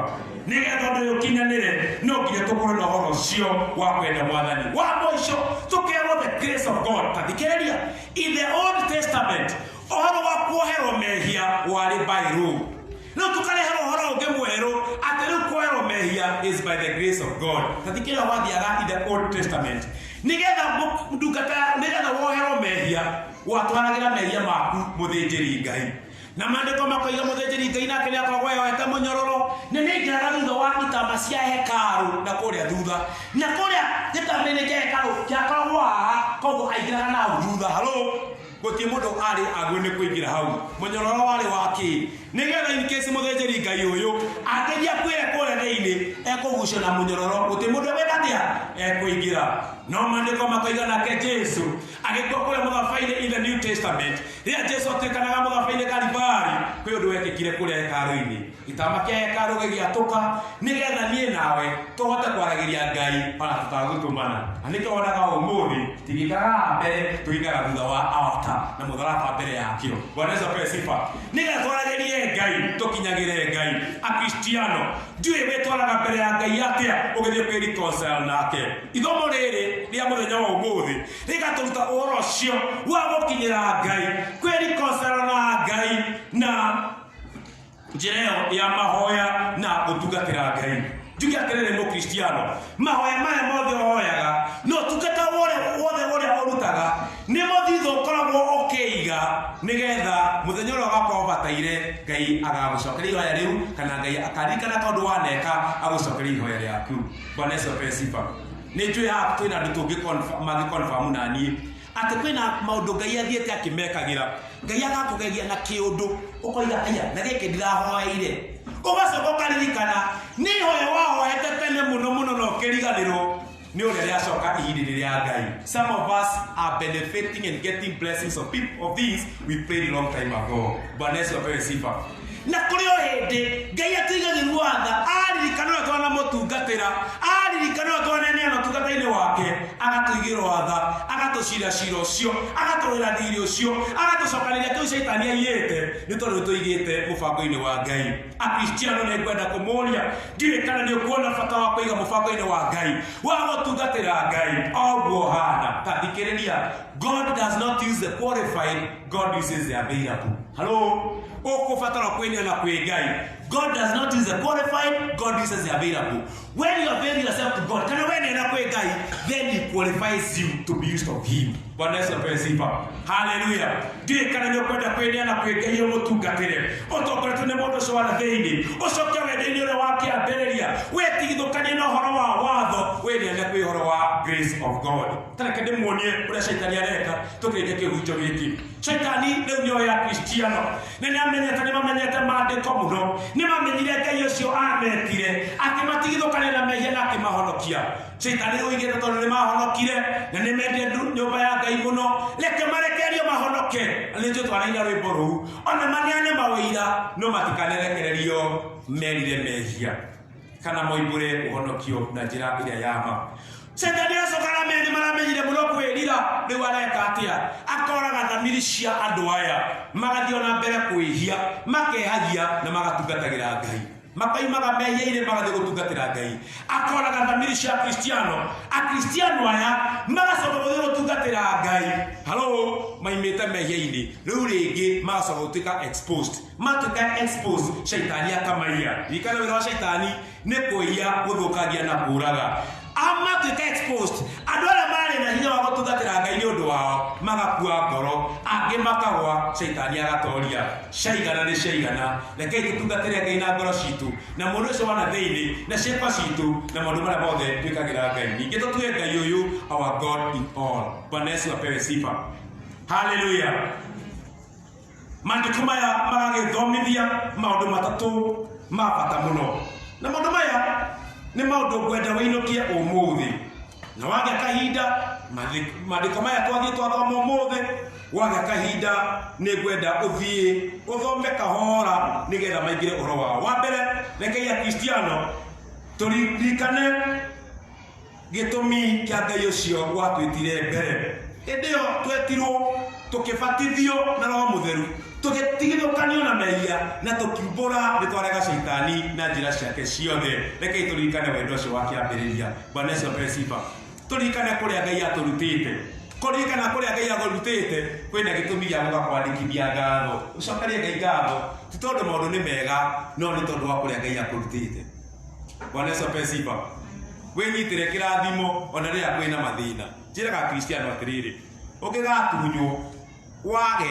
Nĩgetha ũndũ ũyũ ũkinyanĩre, no nginya tũkorwo na ũhoro ũcio wa kwenda mwathani. Wa mũico, tũkerwo the grace of God. Ta thikĩrĩria, in the Old Testament ũhoro wa kuoherwo mehia warĩ by law. Rĩu tũkareherwo ũhoro ũngĩ mwerũ atĩ rĩu kuoherwo mehia is by the grace of God. Ta thikĩrĩria, gwathiaga in the Old Testament, nĩgetha ndungata, nĩgetha woherwo mehia, watwaragĩra mehia maku mũthĩnjĩri Ngai, na maandĩko makoiga mũthĩnjĩri Ngai nake nĩakoragwo eyohete mũnyororo na nĩaingĩraga thutha wa itama cia hekarũ na kũrĩa thutha, na kũrĩa gĩtama-inĩ kĩa hekarũ kĩakoragwo haha, koguo aingĩraga na hau thutha. Halo, gũtirĩ mũndũ arĩ agwe nĩ kũingĩra hau. Mũnyororo warĩ wa kĩ? Nĩgetha in case mũthĩnjĩri Ngai ũyũ angĩthiĩ akuĩre kũrĩa thĩinĩ, ekũgucio na mũnyororo, gũtirĩ mũndũ egwĩka atĩa, ekũingĩra. No maandĩko makoiga nake Jesu agĩkua kũrĩa mũtharaba-inĩ, in the New Testament, rĩrĩa Jesu atuĩkanaga mũtharaba-inĩ Kalibari, kwĩ ũndũ wekĩkire kũrĩa hekarũ-inĩ. Gĩtama kĩa hekarũ gĩgĩatũka nĩgetha niĩ nawe tũhote kwaragĩria Ngai ona tũtagũtũmana. Na nĩkĩo wonaga ũmũthĩ tigĩikaraga haha mbere, tũikaraga thutha wa altar na mũtharaba mbere yakĩo. Bwana Yesu apewe sifa. Nĩgetha twaragĩrie Ngai, tũkinyagĩre Ngai. Akristiano, ndiũĩ wĩtwaraga mbere ya Ngai atĩa ũgĩthiĩ kwĩ reconcile nake. Ithomo rĩrĩ rĩa mũthenya wa ũmũthĩ rĩgatũruta ũhoro ũcio wa gũkinyĩra Ngai, kwĩ reconcile na Ngai na njĩra ĩyo ya mahoya na gũtungatĩra Ngai. Njuge atĩrĩrĩ, mũkristiano, mahoya maya mothe ũhoyaga na ũtungata wothe wothe ũrĩa ũrutaga nĩ mũthithũ ũkoragwo ũkĩiga nĩgetha mũthenya ũrĩa ũgakorwo ũbataire Ngai agagũcokeria ihoya rĩu, kana Ngai akaririkana tondũ waneka agũcokeria ihoya rĩaku. Bwana Yesu apewe sifa. Nĩ njũĩ haha twĩna andũ tũngĩ mangĩ na niĩ atĩ kwĩna maũndũ Ngai athiĩte akĩmekagĩra. Ngai agakũgegia na kĩũndũ, ũkoiga, "Aya, na gĩkĩ ndirahoeire." Ũgacoka ũkaririkana nĩ ihoya wahoete tene mũno mũno na ũkĩriganĩrwo nĩ ũrĩa rĩacoka ihinda-inĩ rĩa Ngai. Some of us are benefiting and getting blessings of people of things we prayed long time ago. Bwana Yesu apewe sifa. Na kũrĩ o hĩndĩ Ngai atũigagĩrwo tha, aririkana ũrĩa twanamũtungatĩra, aririkana ũrĩa twaneneana ũtungata-inĩ wake, agatũigĩrwo tha, agatũcira cira ũcio, agatũrĩra thirĩ ũcio, agatũcokanĩria kĩu caitani aiyĩte, nĩ tondũ nĩ tũigĩte mũbango-inĩ wa Ngai. Akristiano, nĩ ngwenda kũmũria, ndiũĩ kana nĩ ũkuona bata wa kũiga mũbango-inĩ wa Ngai wa gũtungatĩra Ngai oguo hana. Ta thikĩrĩria, God does not use the qualified, God uses the available. Hello, ũkũbatara kwĩneana kwĩ Ngai. God does not use the qualified, God uses the available. When you avail yourself to God, kana weneana kwĩ Ngai, then he qualifies you to be used of him. Bwana Yesu apewe sifa. Haleluya. Ndiũĩ kana nĩ ũkwenda kwĩneana kwĩ Ngai ũmũtungatĩre ũtongoretio nĩ mũndũ ũcio wa na thĩinĩ, ũcoke wendo-inĩ ũrĩa wa kĩambĩrĩria, wĩtigithũkanie na ũhoro wa watho, wĩneane kwĩ ũhoro wa grace of God. Tareke ndĩmuonie ũrĩa caitani areka tũkĩrĩkia kĩhunjio gĩkĩ. Caitani rĩu nĩoĩ Akristiano na nĩ amenyete, nĩ mamenyete maandĩko mũno, nĩ mamenyire Ngai ũcio ametire akĩmatigithũkania na mehia na akĩmahonokia. Caitani oigĩte, tondũ nĩ mahonokire na nĩ mendire nyũmba ya Ngai mũno, reke marekererio mahonoke. Na nĩ njũĩ twanaina rwĩmbo rũu, ona maneane mawĩira, no matikanerekererio merire mehia kana moimbũre ũhonokio na njĩra ĩrĩa ya ma. Caitani acoka aramenya nĩ maramenyire mũno kwĩrira. Rĩu areka atĩa? Akoraga thamiri cia andũ aya, magathiĩ ona mbere kwĩhia, makehagia na magatungatagĩra Ngai, makaimaga mehia-inĩ, magathiĩ gũtungatĩra Ngai. Akoraga thamiri cia Akristiano. Akristiano aya magacoka gũthiĩ gũtungatĩra Ngai, halo, maimĩte mehia-inĩ. Rĩu rĩngĩ magacoka gũtuĩka exposed. Matuĩka exposed, caitani akamaiya. Ririkana, wĩra wa caitani nĩ kũiya, gũthũkangia na kũraga. Amatuĩka exposed, andũ arĩa marĩ na hinya wa gũtungatĩra Ngai nĩ ũndũ wao magakua ngoro, angĩ makagwa, caitani agatoria. Caigana nĩ caigana. Rekei tũtungatĩre Ngai na ngoro citũ na mũndũ ũcio wa na thĩinĩ na ciĩko citũ na maũndũ marĩa mothe twĩkagĩra Ngai. Ningĩ tũtue Ngai ũyũ our God in all. Bwana Yesu apewe sifa. Haleluya. Maandĩko maya magagĩthomithia maũndũ matatũ ma bata mũno, na maũndũ maya nĩ maũndũ ngwenda wĩinũkie ũmũthĩ na wagĩa kahinda. Maandĩko maya twathiĩ twathoma ũmũthĩ, wagĩa kahinda nĩ ngwenda ũthiĩ ũthome kahora nĩgetha maingĩre ũhoro wao. Wa mbere, rekei Akristiano tũririkane gĩtũmi kĩa Ngai ũcio watwĩtire mbere. Hĩndĩ ĩyo twetirwo, tũkĩbatithio na Roho Mũtheru, tũgĩtigithũkanio na mehia na tũkiumbũra nĩ twarega caitani na njĩra ciake ciothe. Rekei tũririkane wendo ũcio wa kĩambĩrĩria. Bwana Yesu apewe sifa. Tũririkane kũrĩa Ngai atũrutĩte. Kũririkana kũrĩa Ngai agũrutĩte kwĩna gĩtũmi gĩa gũgakwandĩkithia ngatho. Ũcokerie Ngai ngatho ti tondũ maũndũ nĩ mega, no nĩ tondũ wa kũrĩa Ngai akũrutĩte. Bwana Yesu apewe sifa. Wĩnyitĩre kĩrathimo ona rĩrĩa kwĩna mathĩna. Njĩraga Akristiano atĩrĩrĩ, ũngĩgatunywo wage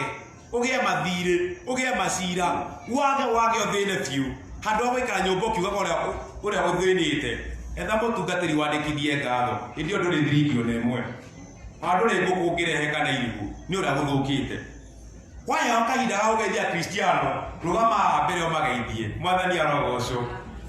ũgĩe mathirĩ ũgĩe macira wage wage ũthĩne biũ handũ ha gũikara nyũmba ũkiugaga ũrĩa ũrĩa ũthĩnĩte etha mũtungatĩri wandĩkithie ngatho hĩndĩ ĩyo ndũrĩ thiringi ona ĩmwe ona ndũrĩ ngũkũ ũngĩrehe kana irigũ nĩ ũrĩa gũthũkĩte waheo kahinda ga gũgeithia Akristiano rũgama haha mbere ũmageithie mwathani arogocwo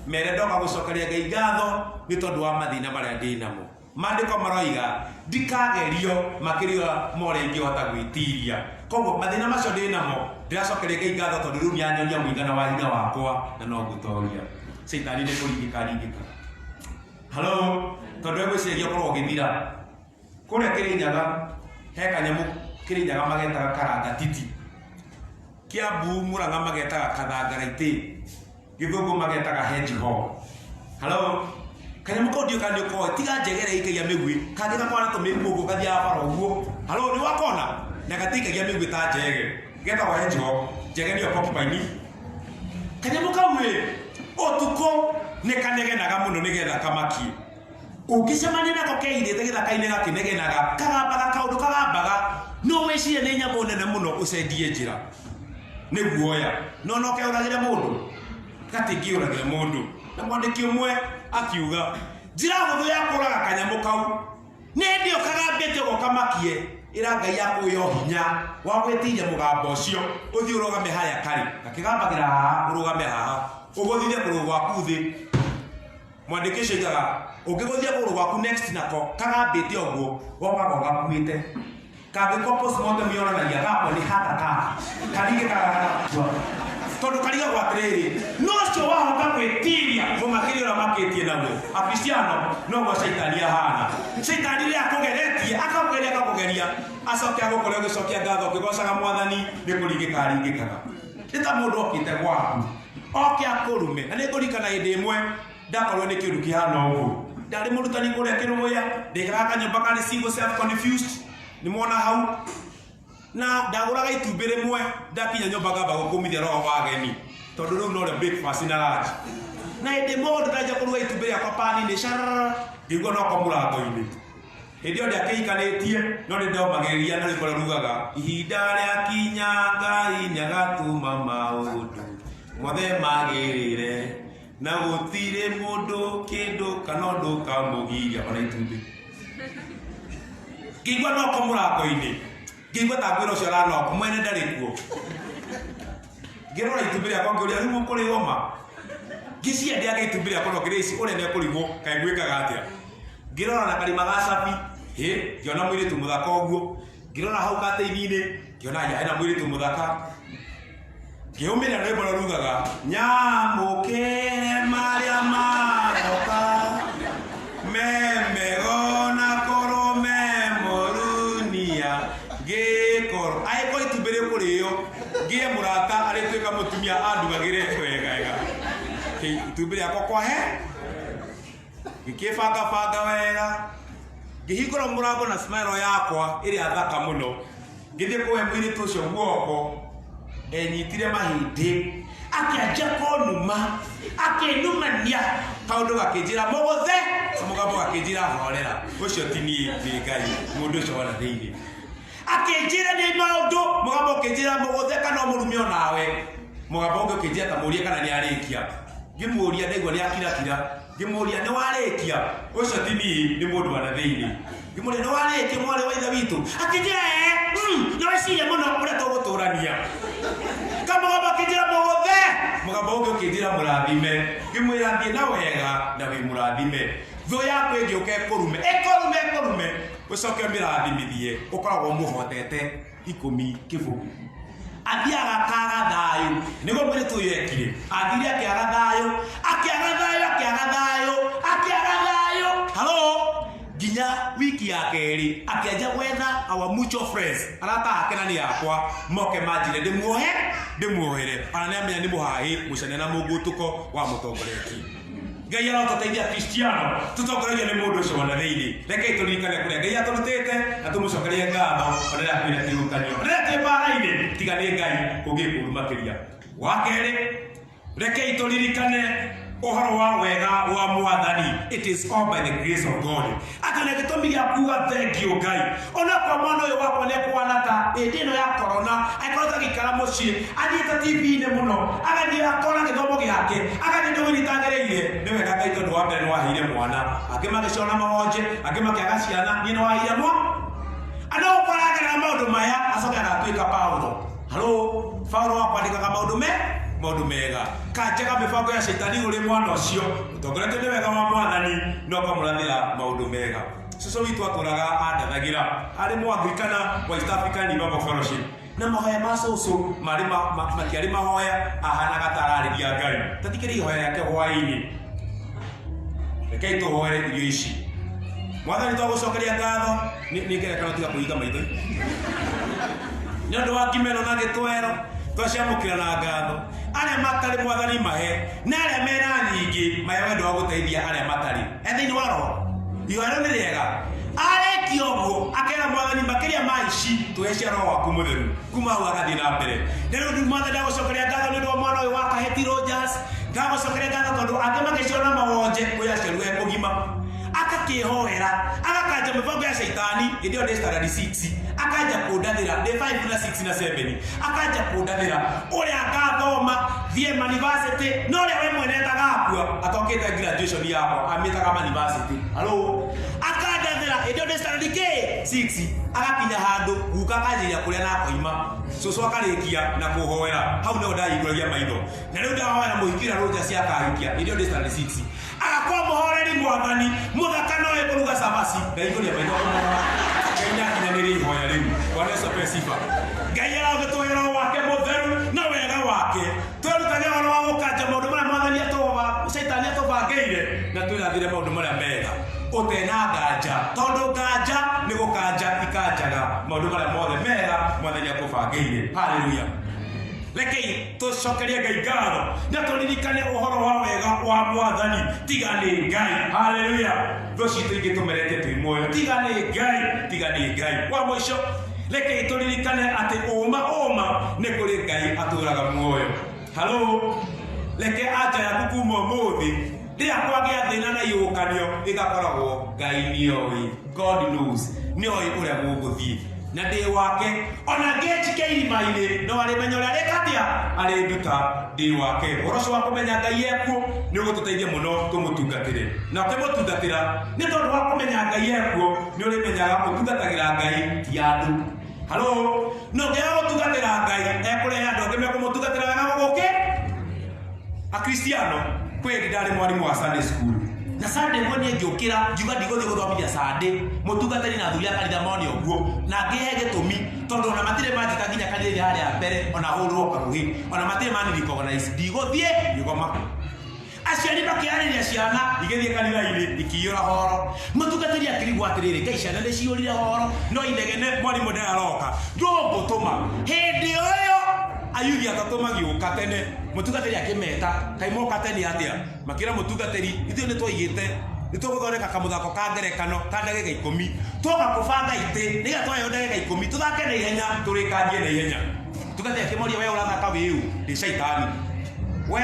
mere ndoka gũcokeria Ngai ngatho nĩ tondũ wa mathĩna marĩa ndĩ namo Maandĩko maroiga, Ndikagerio makĩria ma ũrĩa ingĩhota gwĩtiiria. Kwoguo, mathĩna macio ndĩ namo, ndĩracokeria Ngai ngatho tondũ rĩu nĩ anyonia mũigana wa hinya wakwa na no ngũtooria. Caitani nĩ kũringĩka aringĩkaga. Halo, tondũ egwĩciragia ũkorwo ũgĩthira. Kũrĩa Kĩrĩnyaga, he kanyamũ Kĩrĩnyaga magetaga karangatiti. Kiambu Murang'a magetaga kathangaraitĩ. Gĩthũngũ magetaga hedgehog. Hello? Kanyamũ kau ndiũĩ kana nĩ ũkoĩ, tiga njegere ĩikagia mĩguĩ, kangĩ gakoragwo na tũmĩguĩ ũguo gathiaga bara ũguo. Hello, nĩ wakona? Na gatiikagia mĩguĩ ta njege. Getagwo hedgehog, njege nĩyo porcupine. Kanyamũ kau ĩ, ũtukũ nĩ kanegenaga mũno nĩgetha kamakie. Ũngĩcemania nako kehithĩte gĩthaka-inĩ gakĩnegenaga, kagambaga kaũndũ kagambaga, no wĩcirie nĩ nyamũ nene mũno ũcenjie njĩra. Nĩ guoya. No no keũragĩre mũndũ? Gatingĩũragĩra mũndũ. Na mwandĩki ũmwe akiuga, njĩra hũthũ ya kũraga kanyamũ kau nĩ hĩndĩ ĩyo kagambĩte ũguo kamakie, ĩra Ngai akũhe hinya wa gwĩtiria mũgambo ũcio, ũthiĩ ũrũgame harĩa karĩ. Gakĩgambagĩra haha, ũrũgame haha, ũgũthithie kũgũrũ gwaku thĩ. Mwandĩki ũcio oigaga, ũngĩgũthia kũgũrũ gwaku next nako kagambĩte ũguo, gokaga ũgakuĩte. Kangĩkua postmortem yonanagia gakua nĩ heart attack, karingĩkaga gagakua. Tondũ karigagwo atĩrĩrĩ, no ũcio wahota gwĩtiria mũmakĩria ũrĩa makĩtie naguo. Akristiano noguo caitani ahana. Caitani rĩrĩa akũgeretie, akakũgeria akakũgeria, acoke agũkore ũgĩcokia ngatho ũkĩgocaga mwathani, nĩ kũringĩka aringĩkaga. Nĩ ta mũndũ okĩte gwaku, oke akũrume. Na nĩ ngũririkana hĩndĩ ĩmwe ndakorwo nĩ kĩũndũ kĩhana ũguo. Ndarĩ mũrutani kũrĩa Kĩrũgũya, ndaikaraga kanyũmba karĩ single self confused, nĩ mwona hau. Na ndagũraga itumbĩ rĩmwe, ndakinya nyũmba ngamba gũkũmithia roho wa ageni, tondũ rĩu norĩo breakfast na lunch. Na hĩndĩ ĩmwe ũndũ ndanjia kũruga itumbĩ rĩakwa pan-inĩ, cararara, ngĩigua noko mũrango-inĩ. Hĩndĩ ĩyo ndiakĩhikanĩtie, no nĩ ndomagĩrĩria na rwĩmbo rũrĩa rugaga, ihinda rĩakinya Ngai nĩagatũma maũndũ mothe magĩrĩre, na gũtirĩ mũndũ kĩndũ kana ũndũ ũkamũgiria ona itumbĩ. Ngĩigua noko mũrango-inĩ, ngĩigua ta ngwĩra ũcio aranoko, mwene ndarĩ kuo. Ngĩrora itumbĩ rĩakwa ngĩũria rĩu mũkũrĩo ma? Ngĩciria ndĩage itumbĩ rĩakwa no ngĩrĩa ici ũrĩa nĩekũrigwo kaĩ ngwĩkaga atĩa. Ngĩrora na karima ga cabi, hĩ, ngĩona mũirĩtu mũthaka ũguo. Ngĩrora hau katĩini-inĩ, ngĩona aya hena mũirĩtu mũthaka. Ngĩũmĩrĩra rwĩmbo rũrĩa rugaga, nyamũkĩre marĩa maroka, me mego na korwo me moru nia, ngĩkorwo, angĩkorwo itumbĩ rĩkũrĩo, ngĩe mũrata arĩtuĩka mũtumia andugagĩre wega wega. Itumbĩ rĩakwa kwahe, ngĩkĩbangabanga wega, ngĩhingũra mũrango na smile yakwa ĩrĩa thaka mũno, ngĩthiĩ kũhe mũirĩtu ũcio guoko, enyitire mahĩndĩ, akĩanjia kũnuma, akĩnumania, kaũndũ gakĩnjĩra mũgũthe, mũgambo gakĩnjĩra horera, ũcio ti niĩ nĩ Ngai, mũndũ ũcio wona thĩinĩ. Akĩnjĩra nĩ maũndũ, mũgambo ũkĩnjĩra mũgũthe kana ũmũrume onawe. Mũgambo ũngĩ ũkĩnjĩra ta mũrie kana nĩ arĩkia. Ngĩmũria ndaigua nĩ akirakira, ngĩmũria nĩ warĩkia? Ũcio ti niĩ nĩ mũndũ wa na thĩinĩ. Ngĩmũria nĩ warĩkia mwarĩ wa ithe witũ? Akĩnjĩra ee, nĩ weciria mũno ũrĩa tũgũtũrania. Kamũgambo akĩnjĩra mũgũthe, mũgambo ũngĩ ũkĩnjĩra mũrathime. Ngĩmwĩra thiĩ na wega na wĩ mũrathime. Thũ yaku ĩngĩũka ĩkũrume, ĩkũrume, ĩkũrume, ũcoke ũmĩrathimithie, ũkoragwo ũmũhotete ikũmi kĩbũgũ. Athiaga akaga thayũ. Nĩguo mũirĩtu ũyũ ekire. Athire akĩaga thayũ, akĩaga thayũ, akĩaga thayũ, akĩaga thayũ. Halo? Nginya wiki ya kerĩ akĩanjia gwetha our mutual friends, arata ake na nĩ akwa, moke manjĩre ndĩmuohe, ndĩmuohere. Ona nĩ amenya nĩ mũhahĩ, mũcene na mũngũtũko wa mũtongoretie. Ngai arotũteithia Kristiano tũtongorerio nĩ mũndũ ũcio wa na thĩinĩ. Rekei tũririkane kũrĩa Ngai atũrutĩte na tũmũcokerie ngatho ona rĩrĩa kwĩna kĩhuhũkanio, ona rĩrĩa twĩ mbara-inĩ, tiga nĩ Ngai kũngĩ kũũru makĩria. Wa kerĩ, rekei tũririkane ũhoro wa wega wa Mwathani. It is all by the grace of God. Atĩ na gĩtũmi gĩa kuga thank you Ngai, ona kwa mwana ũyũ wakwa nĩ ekũhana ta hĩndĩ ĩno ya corona akoretwo agĩikara mũciĩ, athiĩte TV-inĩ mũno, agathiĩ akora gĩthomo gĩake, agathiĩ ndũgũ iria itagĩrĩire. Nĩ wega Ngai, tondũ wa mbere nĩ waheire mwana, angĩ magĩcona mawonje, angĩ makĩaga ciana, niĩ nĩ waheire mwana. Ano gũkoragerera maũndũ maya acoke agatuĩka Paulo. Halo, Paulo wa kwandĩkaga maũndũ mega, kanjaga mĩbango ya caitani igũrũ rĩ mwana ũcio ũtongoretio nĩ wega wa Mwathani na ũkamũrathĩra maũndũ mega. Cũcũ witũ atũraga andathagĩra arĩ Mũanglikana wa East African Revival Fellowship, na mahoya ma cũcũ marĩ matiarĩ mahoya, ahanaga ta ararĩria Ngai. Tathikĩrĩria ihoya rĩake hwaĩ-inĩ. Rekei tũhoere irio ici. Mwathani, twagũcokeria ngatho nĩ ngerekano, tiga kũhinga maitho nĩ ũndũ wa ngima ĩno na gĩtwero. Twaciamũkĩra na ngatho. Arĩa matarĩ, Mwathani, mahe, na arĩa mena nyingĩ mahe wendo wa gũteithia arĩa matarĩ. E thĩinĩ wa roho ihoya rĩu nĩ rĩega. Arĩkia ũguo akera Mwathani, makĩria ma ici tũhe cia roho waku mũtheru. Kuma hau agathiĩ na mbere. Na rĩu Mwathani, ndagũcokeria ngatho nĩ ũndũ wa mwana ũyũ wa Kaheti Rogers. Ndagũcokeria ngatho tondũ angĩ magĩciona mawonje, kwĩ aciarirwo e mũgima. Akakĩhoera, agakanja mĩbango ya caitani. Hĩndĩ ĩyo ndĩ standard 6, akanja kũndathĩra ndĩ 5 na 6 na 7, akanja kũndathĩra ũrĩa ngathoma thiĩ university, no ũrĩa we mwene etagakua atokĩte graduation yakwa amĩtaga university. Halo, akandathĩra hĩndĩ ĩyo ndĩ standard k 6. Agakinya handũ guka akanjĩria kũrĩa na akoima, cũcũ akarĩkia na kũhoera. Hau nĩho ndahingũragia maitho. Na rĩu ndahoera mũhiki ũrĩa Rogers akahikia hĩndĩ ĩyo ndĩ standard 6, agakorwo mũhoreri, Mwathani, mũthaka, nowe kũruga cabaci. Ndaihũria maitho kũmũrora. Ngai nĩakinyanĩrie ihoya rĩu. Bwana Yesu apewe sifa. Ngai aragĩtũhe roho wake mũtheru na wega wake, twerutage ũhoro wa gũkanja maũndũ marĩa Mwathani atũba caitani atũbangĩire, na twĩrathire maũndũ marĩa mega ũtena nganja, tondũ nganja nĩ gũkanja ikanjaga maũndũ marĩa mothe mega Mwathani akũbangĩire. Haleluya. Rekei tũcokerie Ngai ngatho na tũririkane ũhoro wa wega wa Mwathani. Tiga nĩ Ngai, haleluya, thũ citũ ingĩ tũmerete twĩ muoyo. Tiga nĩ Ngai, tiga nĩ Ngai. Wa mũico, rekei tũririkane atĩ ũma ũma nĩ kũrĩ Ngai atũraga muoyo. Halo, reke anja yaku kuma ũmũthĩ, rĩrĩa kwagĩa thĩna na iũkanio, ĩgakoragwo Ngai nĩoĩ. God knows, nĩoĩ ũrĩa gũgũthiĩ na ndĩ wake. Ona ngĩnjike irima-inĩ, no arĩmenya ũrĩa arĩka atĩa arĩnduta. Ndĩ wake. Ũhoro ũcio wa kũmenya Ngai ekuo nĩ ũgũtũteithia mũno tũmũtungatĩre, na ũkĩmũtungatĩra nĩ tondũ wa kũmenya Ngai ekuo, nĩ ũrĩmenyaga ũtungatagĩra Ngai, ti andũ. Halo, no ũngĩaga gũtungatĩra Ngai, ekũrehe andũ angĩ mekũmũtungatĩra wega gũgũkĩ Akristiano. Kwĩ hĩndĩ ndarĩ mwarimũ wa Sunday school, na Sunday ĩmwe niĩ ngĩũkĩra ngiuga ndigũthiĩ gũthomithia Sunday. Mũtungatĩri na athuri a kanitha mone ũguo, na ngĩhe gĩtũmi, tondũ ona matirĩ manjĩta nginya kanitha-inĩ harĩa mbere ona hũrwo karuhĩ, ona matirĩ mani recognize. Ndigũthiĩ, ngĩgoma. Aciari makĩarĩria ciana igĩthiĩ kanitha-inĩ, ikĩiyũra horo. Mũtungatĩri akĩrigwo atĩrĩrĩ, Ngai, ciana nĩ ciyũrire horo, no inegene, mwarimũ ndararoka, ndũngũtũma. Hĩndĩ ĩyo ayuthi atatũ magĩũka tene. Mũtungatĩri akĩmeta, kaĩ moka tene atĩa? Makĩra mũtungatĩri, ithuĩ nĩ twaigĩte nĩ tũgũthondeka kamũthako ka ngerekano ka ndagĩka 10. Twoka kũbanga itĩ nĩgetha twaheo ndagĩka 10 tũthake na ihenya, tũrĩkangie na ihenya. Mũtungatĩri akĩmoria, we ũrathaka wĩũ? Ndĩ caitani. We?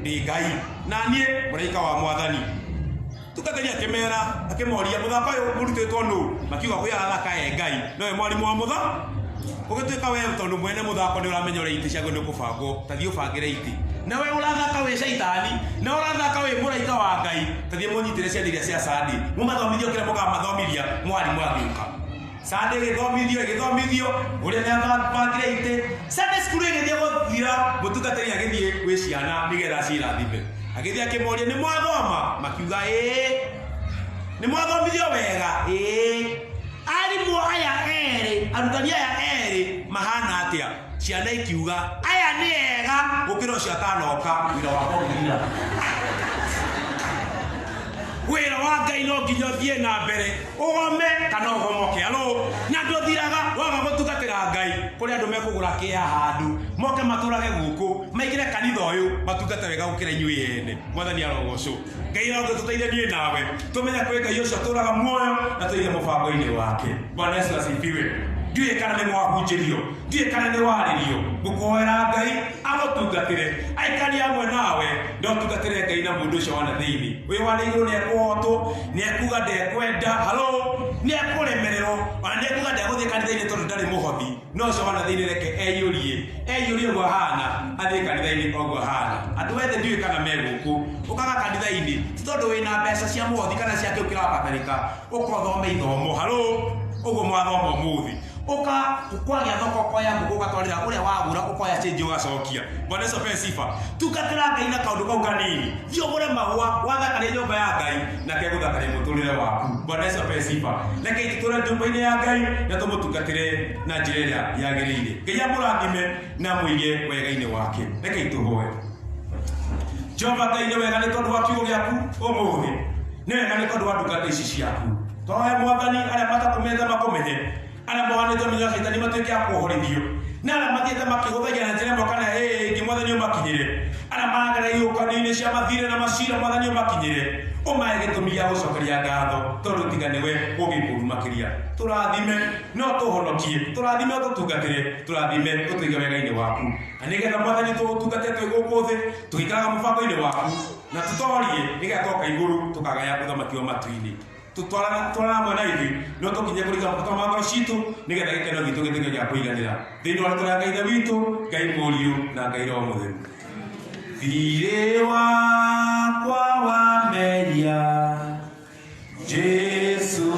Ndĩ Ngai, na niĩ mũraika wa Mwathani. Mũtungatĩri akĩmera, akĩmoria, mũthako ũyũ mũrutĩtwo nũ? Makiuga ũyũ arathaka e Ngai, nowe mwarimũ wa mũtha ũgĩtuĩka we, tondũ mwene mũthako nĩ ũramenya ũrĩa itĩ ciagĩrĩirwo nĩ kũbangwo. Tathiĩ ũbangĩre itĩ. Na we ũrathaka wĩ caitani, na ũrathaka wĩ mũraika wa Ngai, tathiĩ mũnyitĩre ciana iria cia Sunday, mũmathomithie kĩrĩa mũkamathomithia mwarimũ agĩũka. Sunday ĩgĩthomithio, ĩgĩthomithio ũrĩa nĩ abangire itĩ. Sunday school ĩgĩthiĩ gũthira, mũtungatĩri agĩthiĩ gwĩ ciana nĩgetha acirathime. Agĩthiĩ akĩmoria, nĩ mwathoma? Makiuga ĩĩ. Nĩ mwathomithio wega? Ĩĩ. Arimũ aya erĩ, arutani aya erĩ mahana atĩa? Ciana ikiuga aya nĩ ega gũkĩra ũcio atanoka. Wĩra wakwa ũgĩthira. Wĩra wa Ngai no nginya ũthiĩ na mbere, ũgome kana ũgomoke. Alo, na ndũthiraga waga gũtungatĩra Ngai. Kũrĩ andũ mekũgũra kĩa handũ, moke matũrage gũkũ, maingĩre kanitha ũyũ, matungate wega gũkĩra inyuĩ ene. Mwathani arogocwo. Ngai arogĩtũteithia niĩ nawe, tũmenye kwĩ Ngai ũcio ũtũraga muoyo na tũige mũbango-inĩ wake. Bwana Yesu asifiwe. Ndiũĩ kana nĩ mwahunjĩrio, ndiũĩ kana nĩ warĩrio, ngũkũhoera Ngai agũtungatĩre, aikanie hamwe nawe, na ũtungatĩre Ngai na mũndũ ũcio wa na thĩinĩ. Ũyũ wa na igũrũ nĩ ekũhotwo, nĩ ekuga ndekwenda, halo, nĩ ekũremererwo, ona nĩ ekuga ndegũthiĩ kanitha-inĩ tondũ ndarĩ mũhothi. No ũcio wa na thĩinĩ reke eyũrie, eyũrie ũguo ahana, athiĩ kanitha-inĩ o ũguo ahana. Andũ ethĩ ndiũĩ kana me gũkũ, ũkaga kanitha-inĩ, ti tondũ wĩna mbeca cia mũhothi kana cia kĩu kĩrabatarĩka, ũka ũthome ithomo, halo, ũguo mwathoma ũmũthĩ. Ũka kwagĩa thoko ũkoya ngũkũ ũgatwarĩra ũrĩa wagũra, ũkoya change ũgacokia. Bwana Yesu apewe sifa. Tungatĩra Ngai na kaũndũ kau kanini. Thiĩ ũgũre mahũa, wathakarie nyũmba ya Ngai, nake egũthakaria mũtũrĩre waku. Bwana Yesu apewe sifa. Rekei tũtũre nyũmba-inĩ ya Ngai na tũmũtungatĩre na njĩra ĩrĩa yagĩrĩire. Ngai amũrathime na amũige wega-inĩ wake. Rekei tũhoe. Jehova Ngai nĩ wega nĩ tondũ wa kiugo gĩaku ũmũthĩ. Nĩ wega nĩ tondũ wa ndungata ici ciaku. Tũrohe Mwathani arĩa matakũmenyete makũmenye, arĩa mohanĩtwo mĩnyororo ya caitani matuĩke a kuohorithio, na arĩa mathiĩte makĩhũthagia na njĩra ĩmwe kana ĩngĩ Mwathani ũmakinyĩre, arĩa maragerera iũkanio-inĩ cia mathirĩ na macira Mwathani ũmakinyĩre, ũmahe gĩtũmi gĩa gũcokeria ngatho tondũ tiga nĩwe ũngĩkũru makĩria. Tũrathime na ũtũhonokie, tũrathime ũtũtungatĩre, tũrathime ũtũige wega-inĩ waku, na nĩgetha Mwathani tũgũtungate twĩ gũkũ thĩ tũgĩikaraga mũbango-inĩ waku, na tũtorie nĩgetha twoka igũrũ tũkagaya ũthamaki wa matu-inĩ. Tũtwarana hamwe na ithuĩ no tũkinye kũringa mabataro ma ngoro citũ nĩgetha gĩkeno gitũ gĩtuĩke gĩa kũiganĩra thĩinĩ wa rĩtwa rĩa Ngai Ithe witũ, Ngai Mũriũ na Ngai Roho Mũtheru. Thirĩ wakwa wa mehia Jesu.